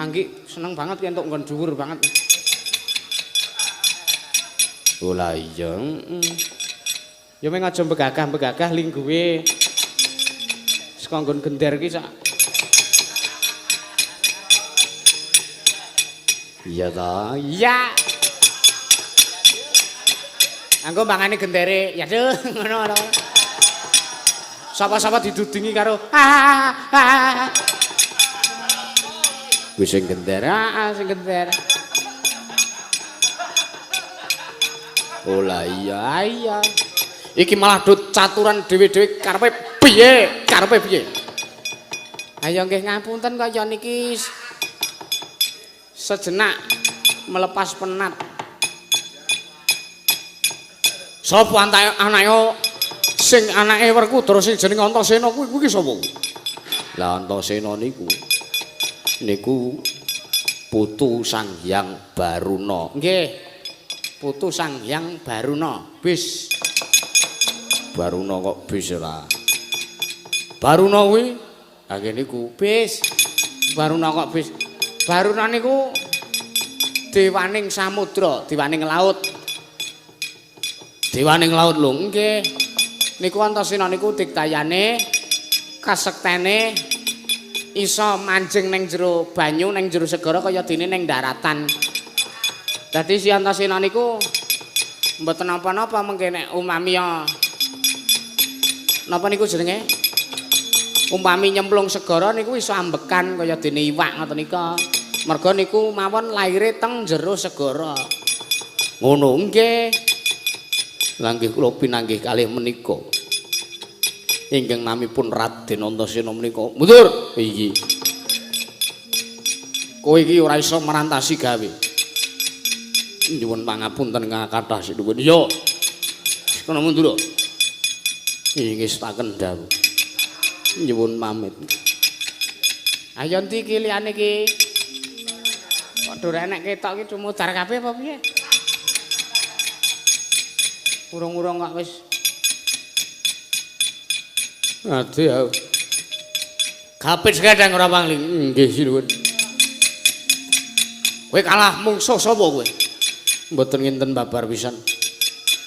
Speaker 1: Anggik seneng banget ki entuk nggon dhuwur banget.
Speaker 2: Oh lah iya.
Speaker 1: Ya meng aja begagah-begagah lingguwe. Saka nggon gender ki sak.
Speaker 2: Iya ta?
Speaker 1: Iya. Anggo mangane gendere, ya duh ngono-ngono. Sapa-sapa didudingi karo
Speaker 2: Kuwi sing gender.
Speaker 1: Ah, sing gender.
Speaker 2: Oh lah iya.
Speaker 1: Iya.
Speaker 2: Iki malah do caturan dhewe-dhewe karepe piye? Karepe piye?
Speaker 1: Ayo nggih ngapunten kaya niki sejenak melepas penat.
Speaker 2: Sapa anake sing anake Werkudara sing jenenge Antasena kuwi kuwi sapa? Lah Antasena niku niku putu Sang Hyang Baruna.
Speaker 1: Nggih. Putu Sang Hyang Baruna. Bis.
Speaker 2: Baruna kok bis ora. Baruna kuwi ha niku
Speaker 1: bis. Baruna kok bis. Baruna niku dewaning samudra, dewaning laut.
Speaker 2: Dewaning laut lho.
Speaker 1: Nggih. Niku Antasena niku diktayane kasektene iso manjing ning jero banyu, ning jero segara kaya dene ning daratan. Dadi si Antasena niku mboten napa-napa mengke nek umami ya napa niku jenenge? Umpami nyemplung segara niku iso ambekan kaya dene iwak ngoten nika. Merga niku mawon laire teng jero segara.
Speaker 2: Ngono.
Speaker 1: Nggih.
Speaker 2: Lah nggih kula pinanggih kalih menika. Ingkang namipun Raden Antasena menika. Mundur. Iki. Kowe iki ora iso merantasi gawe. Nyuwun pangapunten kathah sinuwun. Iya. Kono mundur. Ingestaken dawuh. Nyuwun pamit.
Speaker 1: Ayo ndi iki liyane iki? Kok ora enek ketok iki cumudar kabeh apa piye? Urung-urung kok wis.
Speaker 2: Ade ya. Kapit sekadang ora pangling. Nggih sinuwun. Kowe kalah mungsuh sapa kowe? Mboten kinten babar pisan.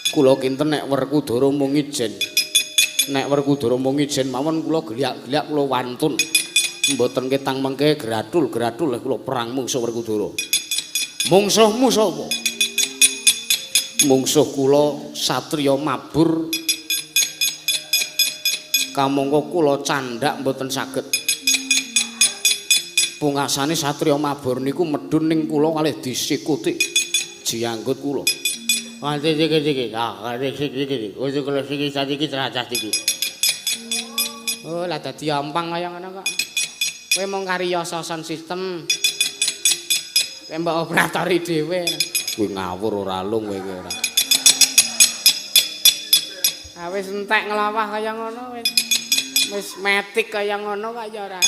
Speaker 2: Kula kinten nek Werkudara mung ijen. Nek Werkudara mung ijen mawon kula geliak-geliak kula wantun. Mboten ketang mengke grathul-grathul kula perang mungsuh Werkudara. Mungsuhmu sapa? Mungsuh kula satriya mabur. Kamangka kula candhak mboten saged. Pungasane satriya mabur niku medhun ning kula kalih disikuti jiyanggut kula.
Speaker 1: Wah, iki iki. Ah, iki iki. Wis kula siki saiki teracah iki. Oh, lah dadi ampang kaya ngono kok. Kowe mung kariyasa sound system. Kowe mbok operatori dhewe.
Speaker 2: Kowe ngawur ora lung kowe iki ora.
Speaker 1: Ah wis entek nglawah kaya ngono wis. Wis metik kaya ngono kok ya ora.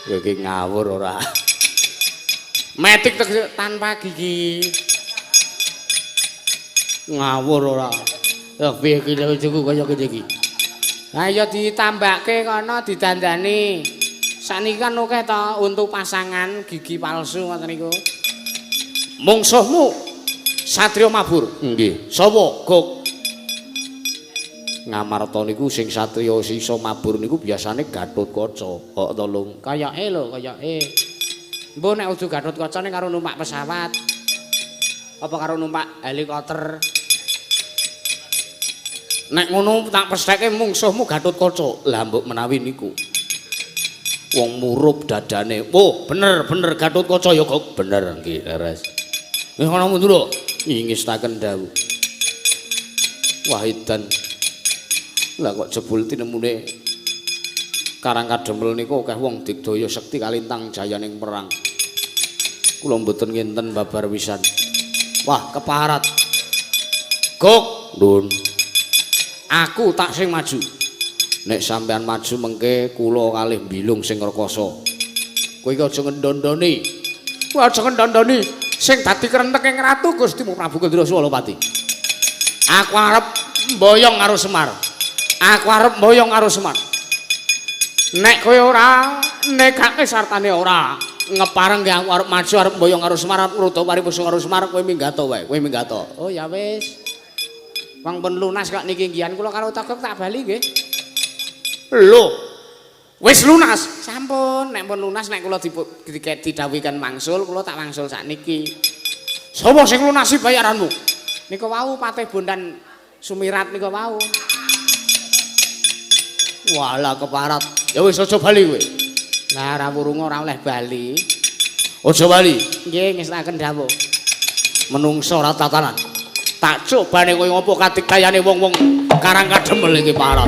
Speaker 2: Kowe iki ngawur ora.
Speaker 1: Metik tanpa gigi.
Speaker 2: Ngawur ora.
Speaker 1: Ya piye iki lho kaya ngene iki. Lah ya ditambahke kono didandani. Sakniki kan akeh to untuk pasangan gigi palsu ngoten niku.
Speaker 2: Mungsuhmu satriya mabur. Nggih. Sapa? Gok. Ngamarta niku sing satriya iso mabur niku biasane Gatotkaca. Kok to, Lung?
Speaker 1: Kayake lho, kayake. Mbok nek udu Gatotkaca ning karo numpak pesawat. Apa karo numpak helikopter?
Speaker 2: Nek ngono tak pestheke mungsuhmu Gatotkaca. Lah mbok menawi niku. Wong murup dadane. Oh, bener bener Gatotkaca ya kok bener nggih leres. Wis ngono mundur. Ingestaken dawuh. Wahidan. Lah kok jebul tinemune Karang Kademel niku akeh wong digdaya sekti kalintang jayaning perang. Kula mboten ngenten babar wisan. Wah, keparat. Gok, Ndun. Aku tak sing maju. Nek sampean maju mengke kula kalih mbilung sing rekasa. Kowe iki aja ngendondoni. Kowe aja ngendondoni sing dadi krentek ing ratu Gusti Prabu Kendra Swalapati. Aku arep mboyong karo Semar. Aku arep mboyong karo Semar. Nek kowe ora nekake sartane ora ngepareng aku arep maju arep mboyong karo Semar arep ngrutuk paripusaka karo Semar kowe minggato wae, kowe minggato.
Speaker 1: Oh ya wis. Wong pun lunas kok niki nggian kula karo Togok tak bali nggih.
Speaker 2: Lho. Wis lunas.
Speaker 1: Sampun, nek pun lunas nek kula didhawuhiken wangsul, kula tak wangsul sakniki.
Speaker 2: Sapa sing lunasi bayaranmu?
Speaker 1: Nika wau Patih Bondan Sumirat nika wau.
Speaker 2: Walah keparat. Ya wis aja bali kowe.
Speaker 1: Lah ora wurunga ora oleh bali.
Speaker 2: Aja bali.
Speaker 1: Nggih ngestakaken dawuh.
Speaker 2: Menungso ora tatanan. Tak cobane koyo ngopo kadiktayane wong-wong Karang Kademel iki parat.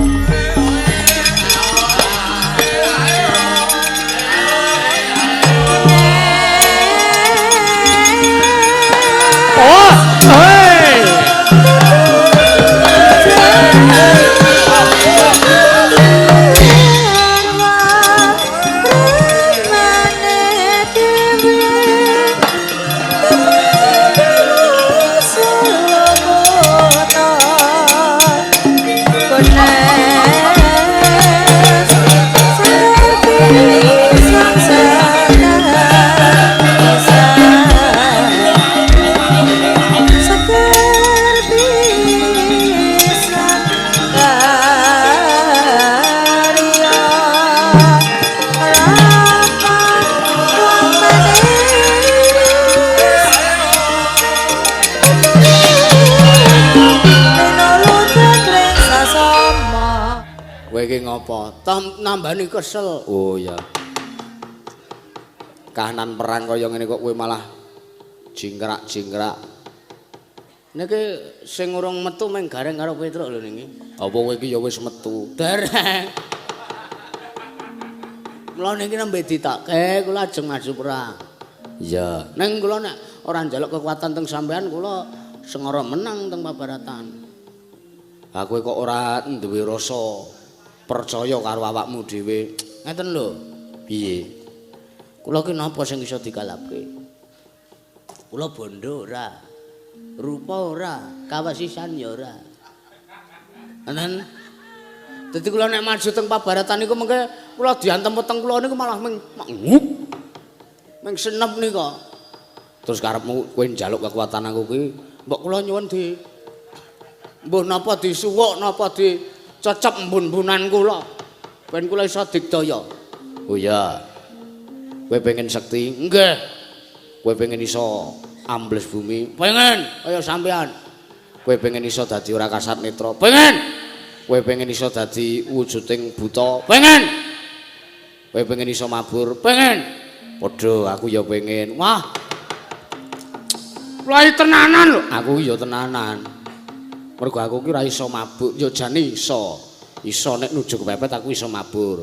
Speaker 2: Oh, hey. Ngopo? Nambani kesel. Oh iya. Kahanan perang kaya ngene kok kowe malah jingkrak-jingkrak.
Speaker 1: Niki sing urung metu mung Gareng karo Petruk lho niki.
Speaker 2: Apa kowe iki ya wis metu?
Speaker 1: Dereng. Mula niki nembe ditokke kula ajeng maju perang.
Speaker 2: Iya.
Speaker 1: Ning kula nek ora njaluk kekuatan teng sampean kula sengara menang teng pabaratan.
Speaker 2: Ha kowe kok ora duwe rasa percaya karo awakmu dhewe.
Speaker 1: Ngeten lho.
Speaker 2: Piye?
Speaker 1: Kula ki napa sing iso dikalapke? Kula bondo ora. Rupa ora, kawasisan ya ora. Enen. Dadi kula nek maju teng pabaratan niku mengke kula diantem weteng kula niku malah ming ngup. Ming senep nika.
Speaker 2: Terus karepmu kowe njaluk kekuatan aku kuwi,
Speaker 1: mbok kula nyuwun di mbuh napa disuwuk napa di cecep mbun-mbunan kula ben kula iso digdaya.
Speaker 2: Oh iya. Kowe pengen sekti?
Speaker 1: Nggih.
Speaker 2: Kowe pengen iso ambles bumi?
Speaker 1: Pengen kaya sampean.
Speaker 2: Kowe pengen iso dadi ora kasat netra?
Speaker 1: Pengen.
Speaker 2: Kowe pengen iso dadi wujuding buta?
Speaker 1: Pengen.
Speaker 2: Kowe pengen iso mabur?
Speaker 1: Pengen.
Speaker 2: Padha aku ya pengen.
Speaker 1: Wah. Kula tenanan lho.
Speaker 2: Aku ya tenanan. Mergo aku ki ora iso mabur, ya jane iso. Iso nek nuju kepepet aku iso mabur.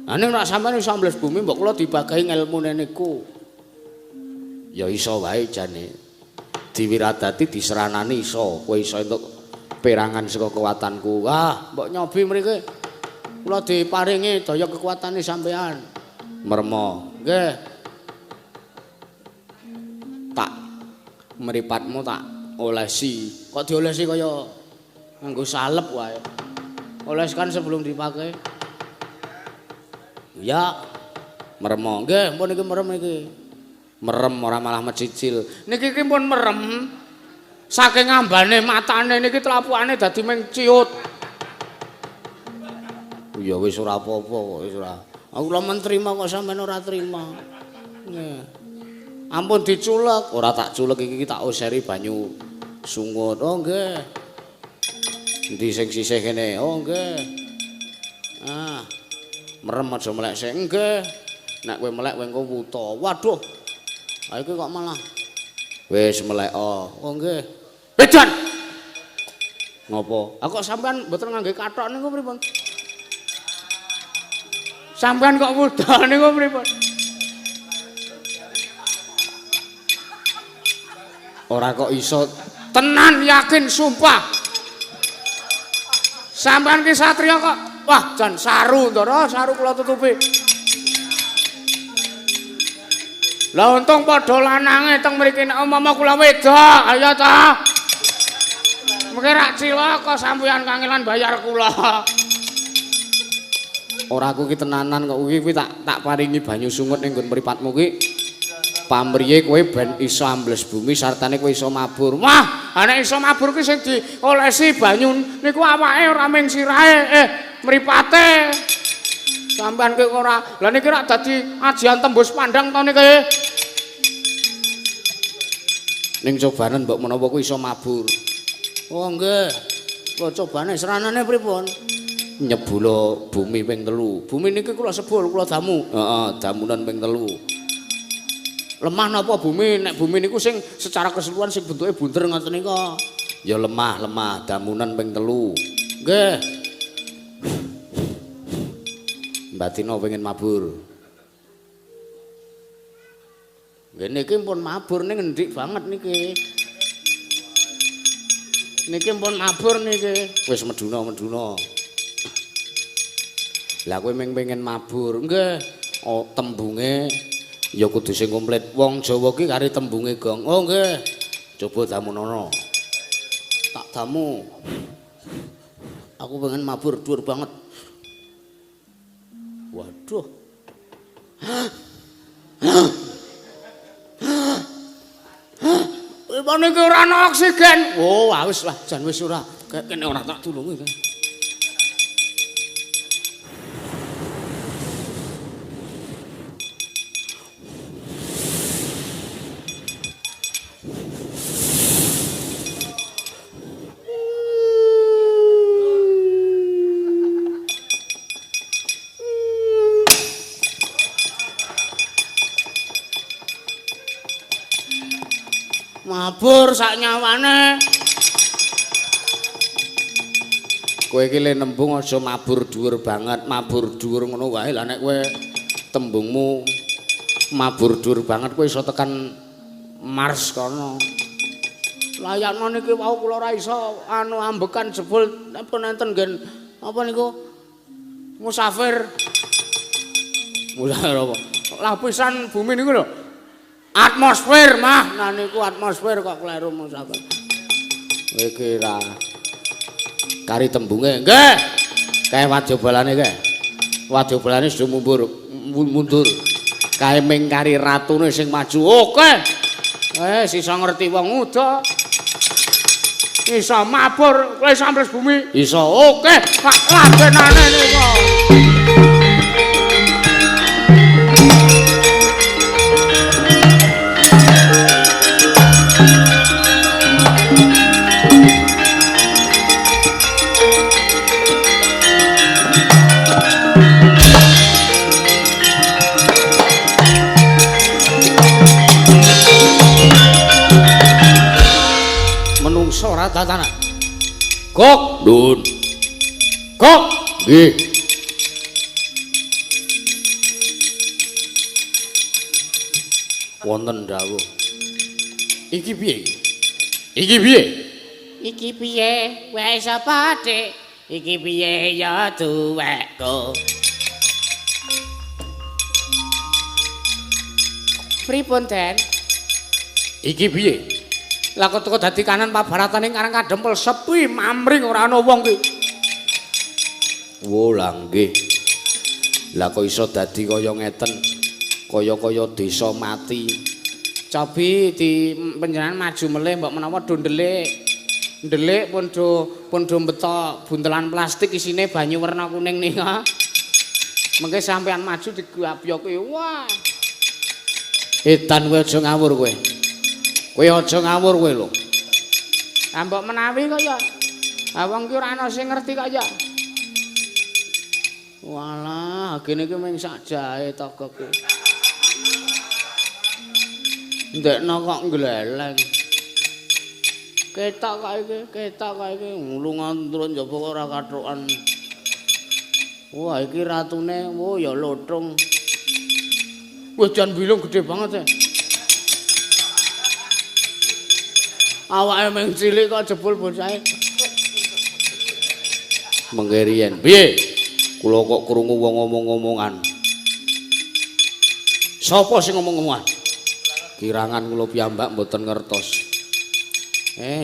Speaker 1: Lah ning nek sampean iso ambles bumi mbok kula dibagahi ngelmune niku.
Speaker 2: Ya iso wae jane. Diwiradati diseranani iso, kowe iso entuk perangan saka kekuatanku.
Speaker 1: Wah, mbok nyobi mriki. Kula diparingi daya kekuatane sampean.
Speaker 2: Mermo.
Speaker 1: Nggih.
Speaker 2: Tak mripatmu tak olesi.
Speaker 1: Kok diolesi kaya nganggo salep wae. Oleskan sebelum dipakai. Ya,
Speaker 2: meremo.
Speaker 1: Nggih, pun iki merem iki.
Speaker 2: Merem ora malah mecicil.
Speaker 1: Niki iki pun merem. Saking ambane matane niki tlapukane dadi ming ciut.
Speaker 2: Ya wis ora apa-apa kok wis ora.
Speaker 1: Aku lho men trima kok sampean ora trima. Nggih. Ampun diculek, ora tak culek iki tak oseri banyu sungut. Oh nggih. Endi sing sisih kene? Oh nggih. Ah. Merem aja melek sik. Nggih. Nek kowe melek kowe engko wuta. Waduh. Ha iki kok malah wis melek. Oh nggih. Wedan. Ngopo? Ah kok sampean mboten ngangge kathok niku pripun? Sampean kok wuda niku pripun? Ora kok iso tenan yakin sumpah. Sampean ki satriya kok wah jan saru ndara saru kula tutupi. Lah untung padha lanange teng mriki nek umpama kula wedok, ayo ta. Mengke rak cilaka sampeyan kangelan bayar kula. Ora aku ki tenanan kok kuwi tak paringi banyu sungut ning nggon mripatmu ki. Pamriye kowe ben iso ambles bumi sartane kowe iso mabur. Wah, nek iso mabur ki sing diolesi banyu niku awake ora mung sirahe, mripate. Sampeyan ki ora. Lah niki rak dadi ajian tembus pandang to niki. Ning cobanen mbok menawa kuwi iso mabur. Oh nggih. Kula cobane seranane pripun? Nyebula bumi ping 3. Bumi niki kula sebul, kula damu. Heeh, damunan ping 3. Lemah napa bumi? Nek bumi niku sing secara keseluruhan sing bentuke bunder ngoten nika. Ya lemah, lemah, damunan ping 3. Nggih. Mbak Tino pengen mabur. Nggih niki pun mabur ning ngendik banget niki. Niki pun mabur niki. Wis meduna-meduna. Lah kowe mung pengen mabur. Nggih. Oh, tembunge ya kudu sing komplit. Wong Jawa ki kari tembunge gong. Oh nggih. Coba damunono. Tak damu. Aku pengen mabur dhuwur banget. Waduh. Pripun iki ora ana oksigen? Oh, wis lah, jan wis ora. Kene ora tak tulungi. Mabur sak nyawane. Kowe iki le nembung aja mabur dhuwur banget, mabur dhuwur ngono wae. Lah nek kowe tembungmu mabur dhuwur banget kowe iso tekan Mars kono. Layakno niki wau kula ora iso anu ambekan jebul pun enten nggen apa niku musafir. Musafir apa? Lapisan bumi niku lho. Atmosfer mah, nah niku atmosfer kok kleru musafir. Kowe iki ra kari tembunge. Nggih. Kae wadyabalane kae. Wadyabalane sudah mundur. Kae ming kari ratune sing maju. Oke. Wis iso ngerti wong uda. Iso mabur, kowe iso ambles bumi. Iso. Oke, pak labenane niku. Tanah. Kok, Dun. Kok, nggih. Wonten dawuh. Iki piye? Iki piye? Iki piye? Wae sapa, Dik? Iki piye ya duwekku? Pripun, Den? Iki piye? Lah kok teko dadi kanan pabaratane Karang Kadempel sepi mamring ora ana wong ki. Wo lah nggih. Lah kok iso dadi kaya ngeten? Kaya-kaya desa mati. Cobi di panjenengan maju melih mbok menawa do ndelik. Ndelik pun do beto buntelan plastik isine banyu werna kuning nika. Mengke sampean maju digapyoki. Wah.
Speaker 2: Edan kowe aja ngawur kowe. Kowe aja ngawur kowe lho.
Speaker 1: Lah mbok menawi kok ya. Ha wong ki ora ana sing ngerti kok ya.
Speaker 2: Walah, gene iki mung sak jahe togok ki. Ndekno kok ngleleng. Ketok kok iki, ketok kok iki lunga turun njaba kok ora kathukan. Wah, iki ratune, oh ya lothong. Wah, jan bilung gede banget ya. Awake mung cilik kok jebul bocahe. Mengke riyen. Piye? Kula kok krungu wong ngomong-ngomongan. Sapa sing ngomong-ngomongan? Kirangan kula piyambak mboten ngertos.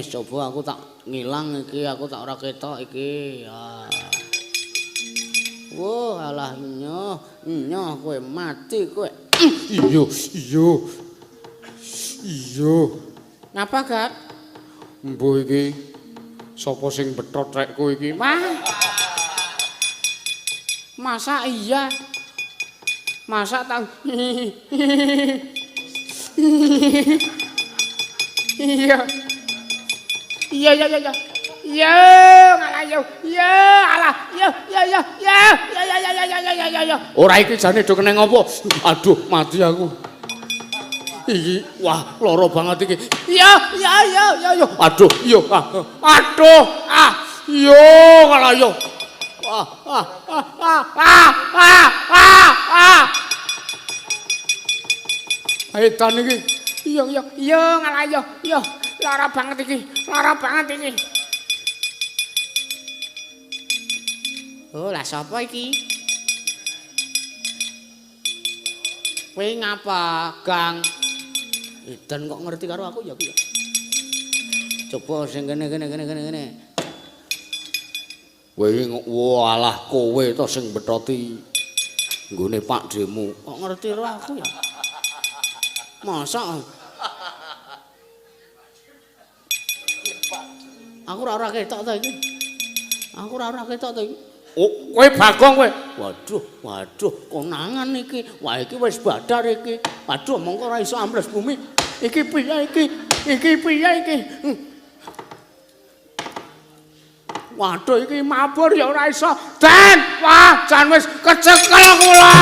Speaker 2: Coba aku tak ngilang iki, aku tak ora ketok iki. Ah. Wah, alah nyoh, nyoh kowe mati kowe. Iya, iya. Iya.
Speaker 1: Ngapa, Gak?
Speaker 2: Mbuh iki sapa sing bethot rekku iki?
Speaker 1: Wah. Masa iya? Masa tau? Iya. Iya iya iya. Iya, ngalah yo. Iya, alah. Iya, iya iya iya. Iya iya iya iya iya iya iya.
Speaker 2: Ora iki jane do kena ngopo? Aduh, mati aku. Iki wah, lara banget iki.
Speaker 1: Iya, iya iya iya iya.
Speaker 2: Aduh, iya. Aduh, ah. Iya, ngalah yo. Ah ah ah ah ah ah ah ah. Edan iki.
Speaker 1: Iya iya iya ngalah yo. Iya, lara banget iki. Lara banget iki. Oh, lah sapa iki? Kowe ngapa, Gang?
Speaker 2: Edan kok ngerti karo aku ya aku ya. Coba sing kene kene kene kene kene. Kowe walah kowe to sing bethoti nggone Pakdhemu. Kok ngerti karo aku ya? Masa? Aku ora ketok ta iki. Aku ora ketok ta iki. Oh, kowe Bagong kowe. Waduh, waduh, konangan iki. Wah, iki wis badar iki. Waduh, mongko ora iso ambles bumi. Iki piye iki? Iki piye iki?
Speaker 1: Waduh, iki mabur ya ora iso. Den, wah, jan wis kecekel kula.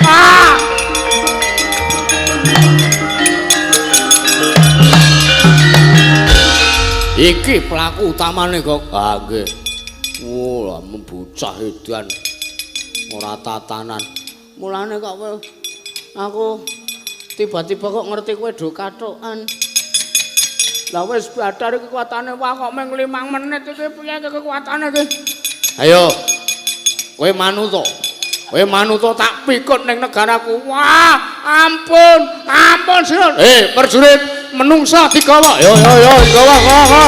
Speaker 1: Ah.
Speaker 2: Iki pelaku utamane kok. Ah nggih. Wah, bocah edan. Ora tatanan. Mulane kok aku tiba-tiba kok ngerti kowe do kathukan.
Speaker 1: Lah wis badar iki kekuatane wah kok mung 5 menit iki piye iki kekuatane iki?
Speaker 2: Ayo. Kowe manut to. Kowe manut to tak pikut ning negaraku.
Speaker 1: Wah, ampun, ampun sira.
Speaker 2: Prajurit menungsa digawa. Yo yo yo, gawa gawa.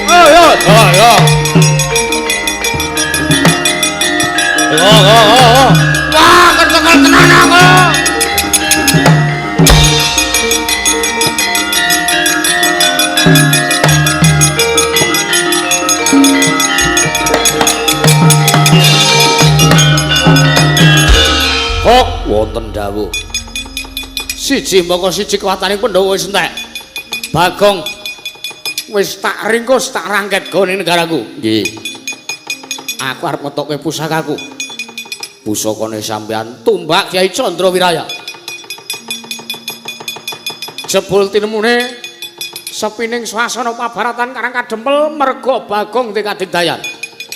Speaker 2: Yo yo, yo yo. Yo yo yo.
Speaker 1: Wah, kecekel tenan aku.
Speaker 2: Kok wonten dawuh. Siji mbaka siji kewataning Pandhawa wis entek. Bagong wis tak ringkus tak rangket gone negaraku. Nggih. Aku arep ngetokke pusakaku. Pusakane sampean tumbak Kyai Candra Wiraya.
Speaker 1: Jebul tinemune sepining swasana pabaratan Karang Kadempel merga Bagong dikadigdayan.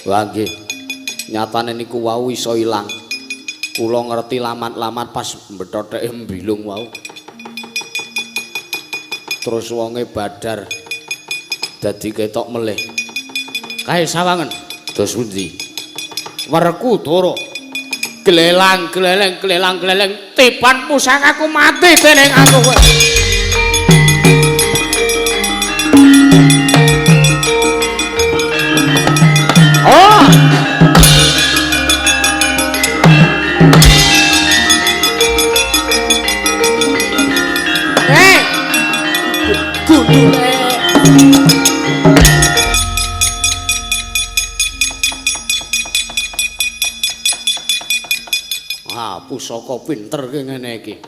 Speaker 2: Wah nggih. Nyatane niku wau iso ilang. Kula ngerti lamat-lamat pas mbethoteke mbilung wau. Terus wonge badar dadi ketok melih. Kae sawangen dos pundi? Werkudara glelang gleleng glelang gleleng
Speaker 1: tiban pusakaku mati dening aku kowe. Oh. Gundule.
Speaker 2: Pusaka pinter ki ngene iki.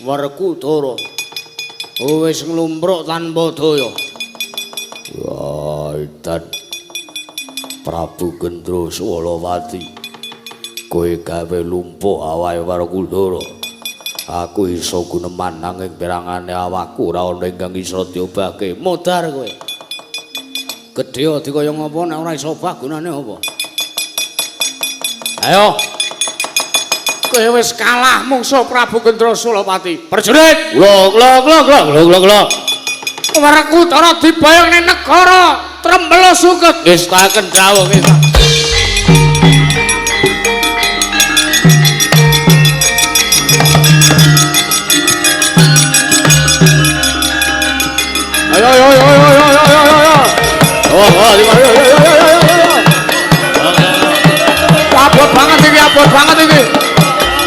Speaker 2: Werkudara wis nglumpruk tanpa daya. Wah, edan Prabu Gendra Swalawati. Kowe gawe lumpuh awake Werkudara. Aku iso guneman nanging pirangane awakku ora ana ingkang iso diobahke. Modar kowe. Gedhe adi kaya ngapa nek ora iso obah gunane apa? Ayo. Kowe wis kalah mungsuh Prabu Gendra Sulapati. Prajurit, glok glok glok glok glok glok. Werkudara dibayang ning negara Trembelo Suket. Wis taken dawuh wis. Ayo ayo ayo ayo ayo ayo ayo. Oh, oh, ayo ayo ayo ayo ayo. Abot banget iki, abot banget iki.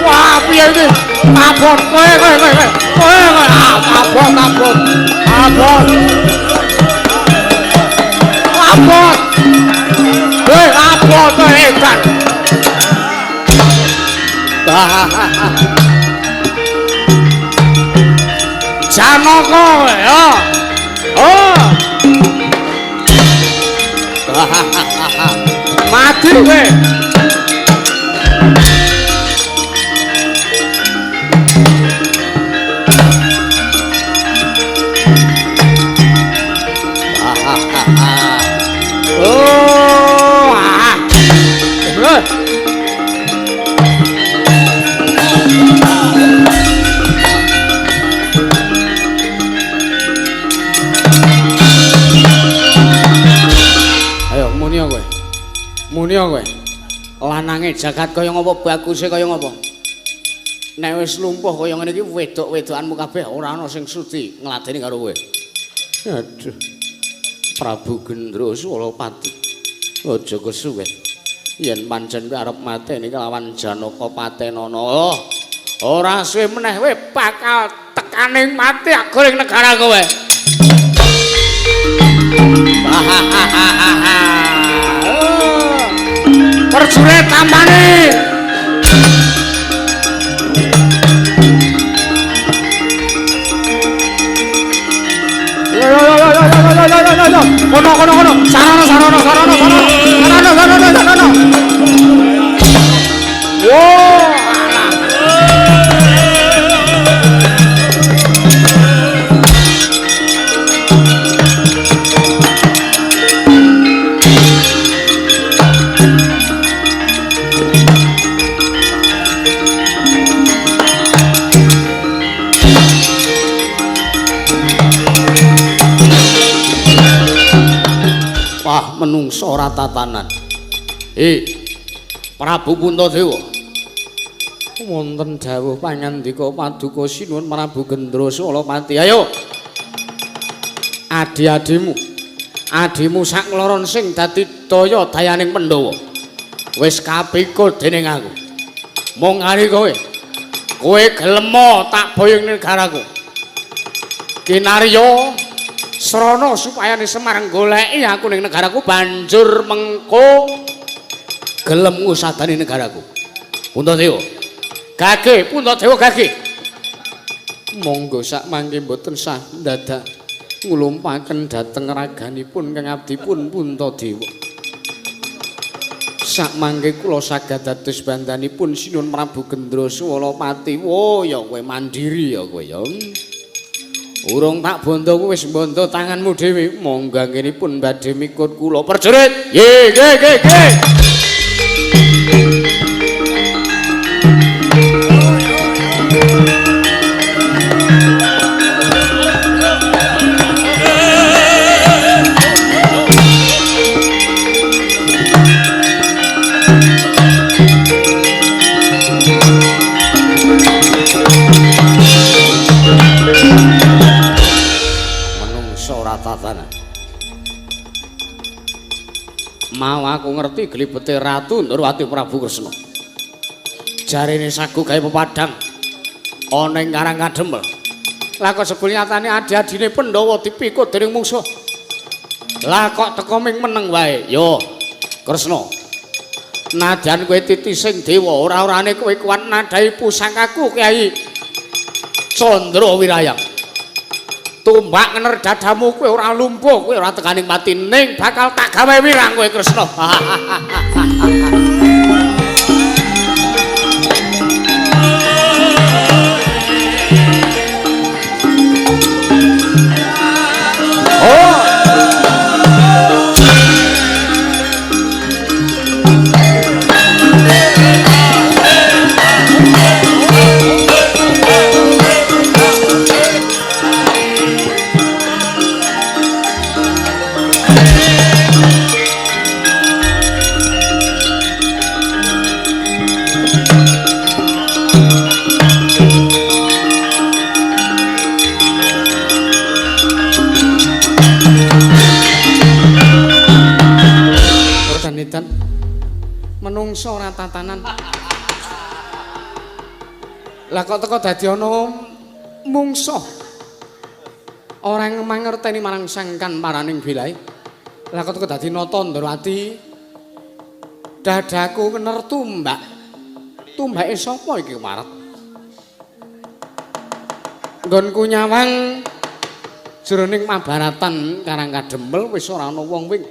Speaker 2: Wah, piye iki? Abot kowe kowe kowe. Kowe kowe abot abot. Abot. Abot. Kowe abot edan. Janaka ya. Oh. Mati kowe. Oh. Ayo muni kowe. Muni kowe. Lanange jagat kaya ngapa baguse kaya ngapa. Nek wis lumpuh kaya ngene iki wedok-wedokanmu kabeh ora ana sing sudi ngladeni karo kowe. Aduh. Prabu Gendra Sulapati. Aja kesuwen. Yen pancen kowe arep mateni kelawan Janaka patenana. Oh, ora suwe meneh kowe bakal tekaning mati agoring negara kowe. Prajurit tampani. Yo yo yo yo yo yo yo yo. Kono kono kono. Sarana sarana sarana sarana. Sarana sarana sarana. Wo. Wah, menungso ora tatanan. Prabu Puntadewa. Wonten dawuh pangandika paduka sinuwun Prabu Gendra Sulapati. Ayo. Adi-adimu. Adimu sak ngloron sing dadi daya dayaning Pandhawa. Wis kapikul dening aku. Mung ari kowe. Kowe gelem tak boyong negaraku. Kinarya srana supayane Semar goleki aku ning negaraku banjur mengko gelem ngusadani negaraku. Puntadewa. Gage, Puntadewa gage. Monggo sak mangke mboten sah ndadak nglumpaken dhateng raganipun kang abdipun Puntadewa. Sak mangke kula saged dados bandanipun Sinuwun Prabu Gendra Sulapati. Wo ya kowe mandiri ya kowe ya. Urung tak bondo kuwi wis bondo tanganmu dhewe. Monggo anggenipun badhe mikut kula. Prajurit. Nggih, nggih, nggih, nggih. Mau aku ngerti glibete Ratu Ndorowati Prabu Kresna. Jarene sagu gawe pepadang ana ing Karang Kadempel. Lah kok sebul nyatane adi-adine Pandhawa dipikut dening mungsuh. Lah kok teko ming meneng wae. Yo, Kresna.
Speaker 1: Nadyan kowe titising dewa, ora-orane kowe kuat nadhahi pusakaku Kyai Candra Wirayang. Tumbak ngener dadamu kowe ora lumpuh, kowe ora tekaning pati ning bakal tak gawe wirang kowe Kresna. Menungso ora tatanan. Lah kok teko dadi ana mungsuh. Ora mangerteni marang sangkan paraning bilahe. Lah kok teko dadi Nata Ndrawati. Dadaku kener tumbak. Tumbake sapa iki kemaret? Nggonku nyawang jroning mabaratan Karang Kadempel wis ora ana wong wing.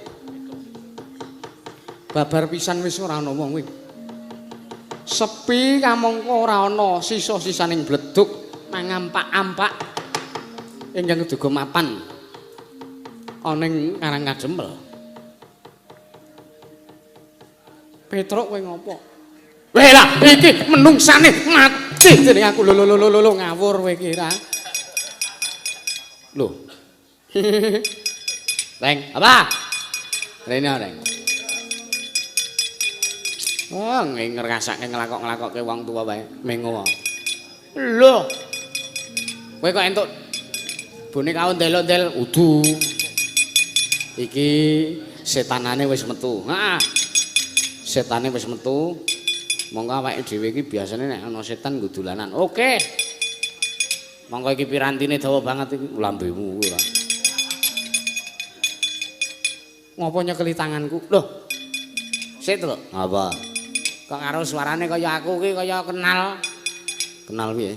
Speaker 1: Babar pisan wis ora ana wong wing. Sepi kamangka ora ana sisa-sisaning bledug mangampak-ampak ingkang duga mapan ana ing Karang Kadempel. Petruk kowe ngopo? Weh lah iki menungsane mati jenenge aku. Lho lho lho lho ngawur kowe iki ra. Lho. Reng, apa? Rene reng. Wah, ngrasake nglakok-nglakokke wong tuwa wae, mengo. Lho. Kowe kok entuk boneka ondel-ondel udu. Iki setanane wis metu. Heeh. Setane wis metu. Monggo awake dhewe iki biasane nek ana setan nggo dolanan. Oke. Monggo iki pirantine dawa banget iki lambemu kuwi ora. Ngopo nyekeli tanganku? Lho. Sik to. Apa? Kok karo suarane kaya aku ki kaya kenal. Kenal piye?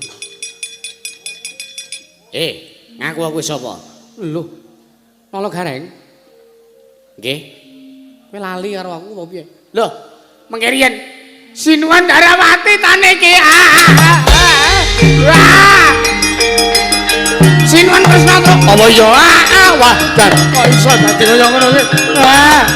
Speaker 1: Ngaku aku sapa? Lho. Nala Gareng. Nggih. Kowe lali karo aku apa piye? Lho, mengke riyen Sinuwun Darawati tane iki. Wah. Sinuwun Kresna Truk. Apa ya? Wah, dar kok iso dadi kaya ngono ki. Wah.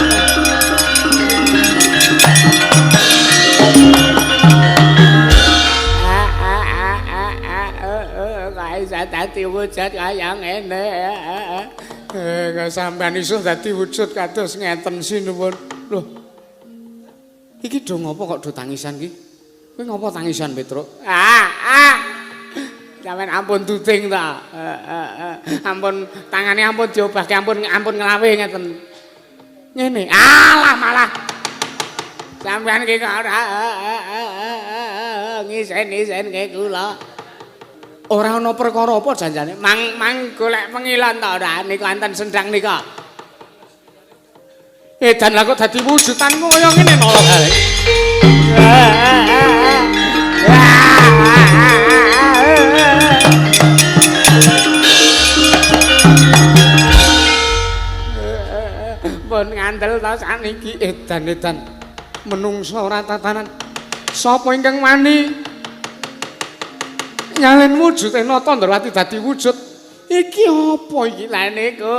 Speaker 1: Dadi wujud kaya ngene. Kok sampean iso dadi wujud kados ngeten sinuwun. Lho. Iki do ngopo kok do tangisan iki? Kowe ngopo tangisan, Petruk? Sampean ampun tuding ta. Ampun tangane ampun diobahke, ampun ampun nglawe ngeten. Ngene. Alah malah. Sampean iki kok ora ngisen-isenke kula. Ora ana perkara apa janjane mang mang golek pengilan ta ora niku anten sendang nika. Edan lah kok dadi wujudanku kaya ngene Nala Gareng. Pun ngandel ta saniki edan-edan menungso ora tatanan. Sapa ingkang wani nyalin wujude Nata Ndrawati dadi wujud iki apa iki? Lah niku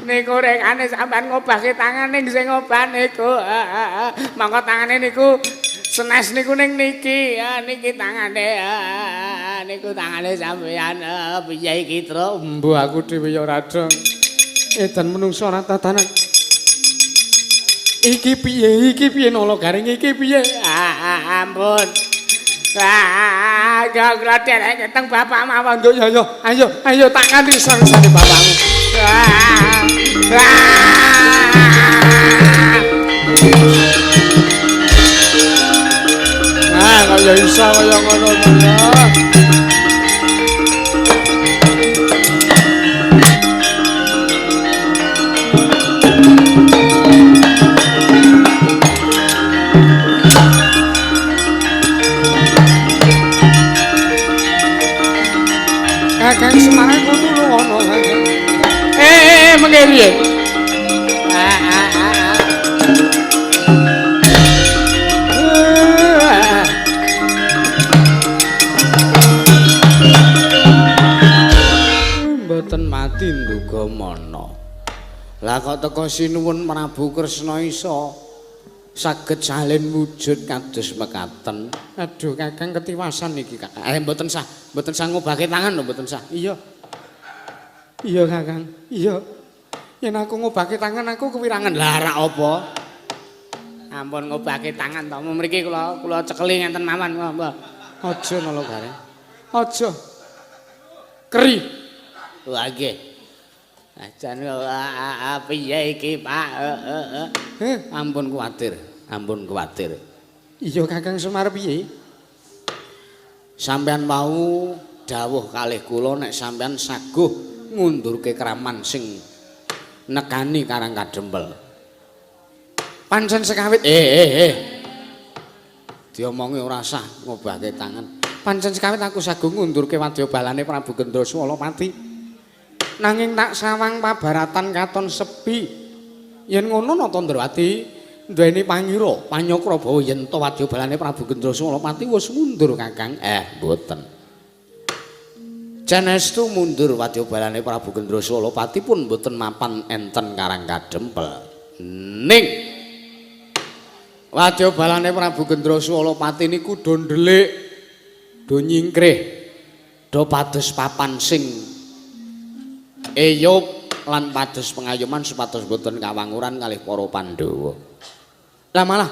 Speaker 1: niku rekane sampean ngobahke tangane sing ngobah niku. Monggo tangane niku senes niku ning niki. Niki tangane niku tangane sampean piye iki, Truk? Mbuh aku dhewe ya ora dong. Edan menungso ora tatanan. Iki piye? Iki piye Nala Gareng iki piye? Ampun. Gak kula derek keteng bapak mawon. Yo yo ayo ayo tak kanthi sangsane bapakmu. Ah, kok ya iso kaya ngono to. Kakang Semar aku tulungono Kakang. Mengke piye? Mboten mati nduga mana. Lah kok teka sinuwun Prabu Kresna isa saged salin wujud kados mekaten. Aduh Kakang ketiwasan iki Kakang. Mboten sah, mboten sah ngobahke tangan lho, mboten sah. Iya. Iya Kakang, iya. Yen aku ngobahke tangan aku kewirangan. Lah rak apa? Ampun ngobahke tangan to. Mriki kula cekeli ngenten mawon kula. Aja nolo gareng. Aja. Keri. Wah nggih. Ajan piye iki Pak? Ampun kuwatir, ampun kuwatir. Iya Kakang Semar piye? Sampeyan wau dawuh kalih kula nek sampeyan saguh ngundurke kraman sing nekani Karang Kadempel. Pancen sekawit diomongi ora sah ngobahke tangan. Pancen sekawit aku saguh ngundurke wadya balane Prabu Gendraswalapati. Nanging tak sawang pabaratan katon sepi. Yen ngono Nata Ndrawati duweni pangira panyokra bawa yen to wadya balane Prabu Gendraswalapati wis mundur Kakang. Mboten. Janestu mundur wadya balane Prabu Gendraswalapati pun mboten mapan enten Karang Kadempel. Ning wadya balane Prabu Gendraswalapati niku do ndelik, do nyingkrih, do pados papan sing eyup lan pados pengayoman supados boten kawanguran kalih para Pandhawa. Lah malah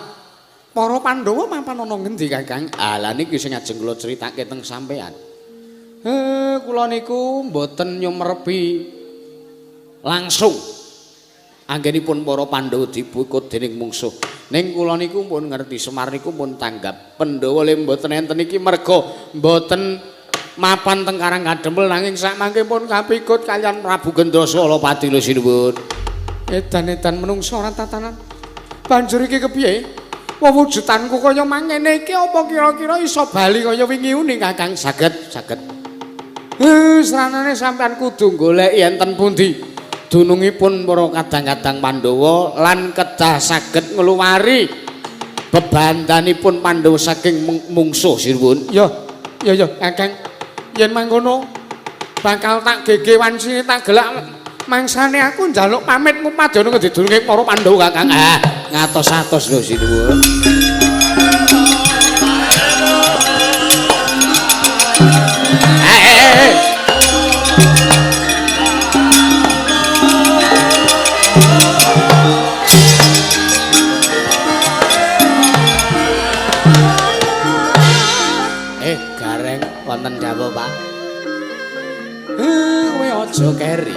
Speaker 1: para Pandhawa mapan ana ngendi Kakang? Ah lha niki sing ajeng kula critake teng sampean. Kula niku mboten nyumerpi langsung anggenipun para Pandhawa dibukut dening mungsuh. Ning kula niku pun ngerti Semar niku pun tanggap Pandhawa le mboten enten iki merga mboten mapan teng Karang Kadempel nanging sakmangke pun kapikut kaliyan Prabu Gendraswalapati lho sinuwun. Edan-edan menungso ora tatanan. Banjur iki kepiye? Wewujudanku kaya mangene iki apa kira-kira iso bali kaya wingi uni Kakang? Saged, saged. Sranane sampean kudu goleki enten pundi dunungipun para kadang-kadang Pandhawa lan kedah saged ngluwari bebandanipun Pandhawa saking mungsuh sinuwun. Ya, ya ya Kakang. Yen mangkono bakal tak gege wancine tak gelak mangsane aku njaluk pamit ngupadana ngendi dununge para Pandhawa Kakang. Ngatos-atos lho sinuwun. Gareng wonten dawuh Pak. Kowe aja keri.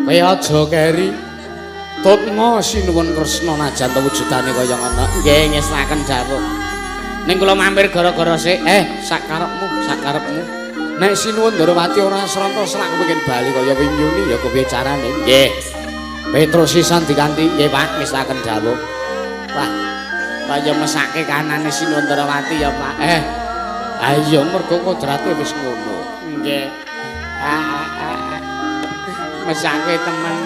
Speaker 1: Kowe aja keri. Tutma sinuwun Kresna najan wujudane kaya ngono. Nggih ngestaken dawuh. Ning kula mampir gara-gara sik. Sak karepmu, sak karepmu. Nek sinuwun Ndrawati ora sranta selak kepengin bali kaya wingi uni ya kepiye carane? Nggih. Petrus sisan dikanthi. Nggih Pak, ngestaken dawuh. Wah. Kaya mesake kanane Sinuwun Ndrawati ya Pak. Ayo mergo kodrate wis ngono. Nggih. Mesake temen.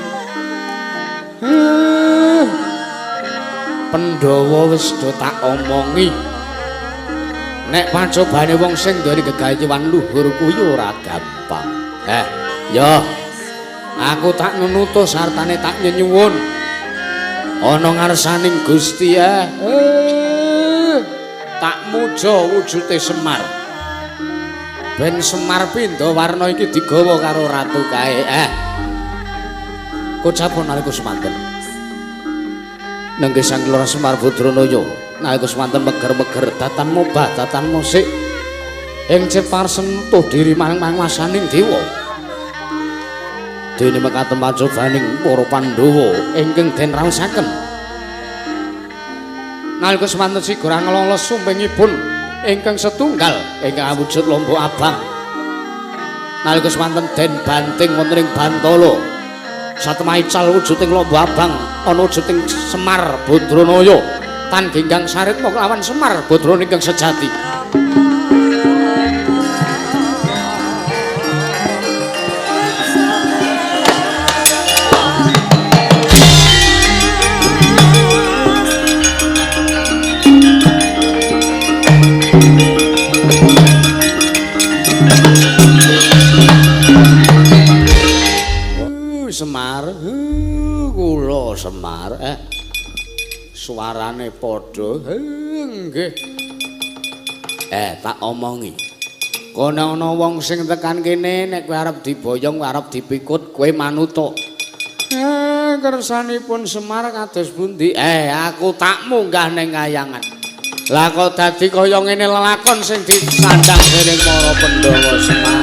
Speaker 1: Pandhawa wis do tak omongi. Nek pacobane wong sing duweni gegayuhan luhur kuwi ora gampang. Ya. Aku tak nunutuh sartane tak nyenyuwun. Ana ngarsaning Gusti tak muja wujude Semar. Ben Semar pindha warna iki digawa karo ratu kae. Kocapun nalika semanten. Nenggih Sang Lurah Semar Badranaya nalika semanten meger-meger datan mobah datan musik ing cepar sentuh diri marang panguwasaning dewa. Dene mekaten pacobaning para Pandhawa ingkang den raosaken. Nalika semanten sigara nglolos sumpingipun ingkang setunggal ingkang awujud lombok abang. Nalika semanten den banting wonten ing Bantala. Satemah ical wujuding lombok abang ana wujuding Semar Badranaya tan genggang saritma kelawan Semar Badrana ingkang sejati.
Speaker 2: Semar. Suarane padha. Nggih. Tak omongi. Kono ana wong sing tekan kene nek kowe arep diboyong, kowe arep dipikut, kowe manutuk. Kersanipun Semar kados pundi? Aku tak munggah ning kayangan. Lah kok dadi kaya ngene lelakon sing disandang dening para Pandhawa Semar.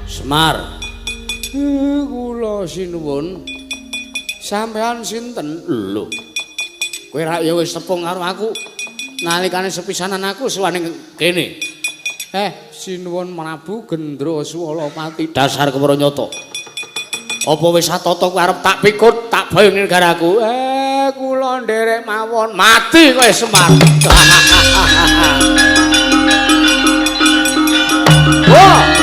Speaker 2: Semar. Kula sinuwun. Sampeyan sinten? Lho. Kowe rak ya wis tepung karo aku. Nalikane sepisanan aku suwane kene. Sinuwun Prabu Gendra Swalapati dasar kepara nyata. Apa wis satata kowe arep tak pikut, tak boyong ning negaraku? Kula nderek mawon. Mati kowe Semar. Wah.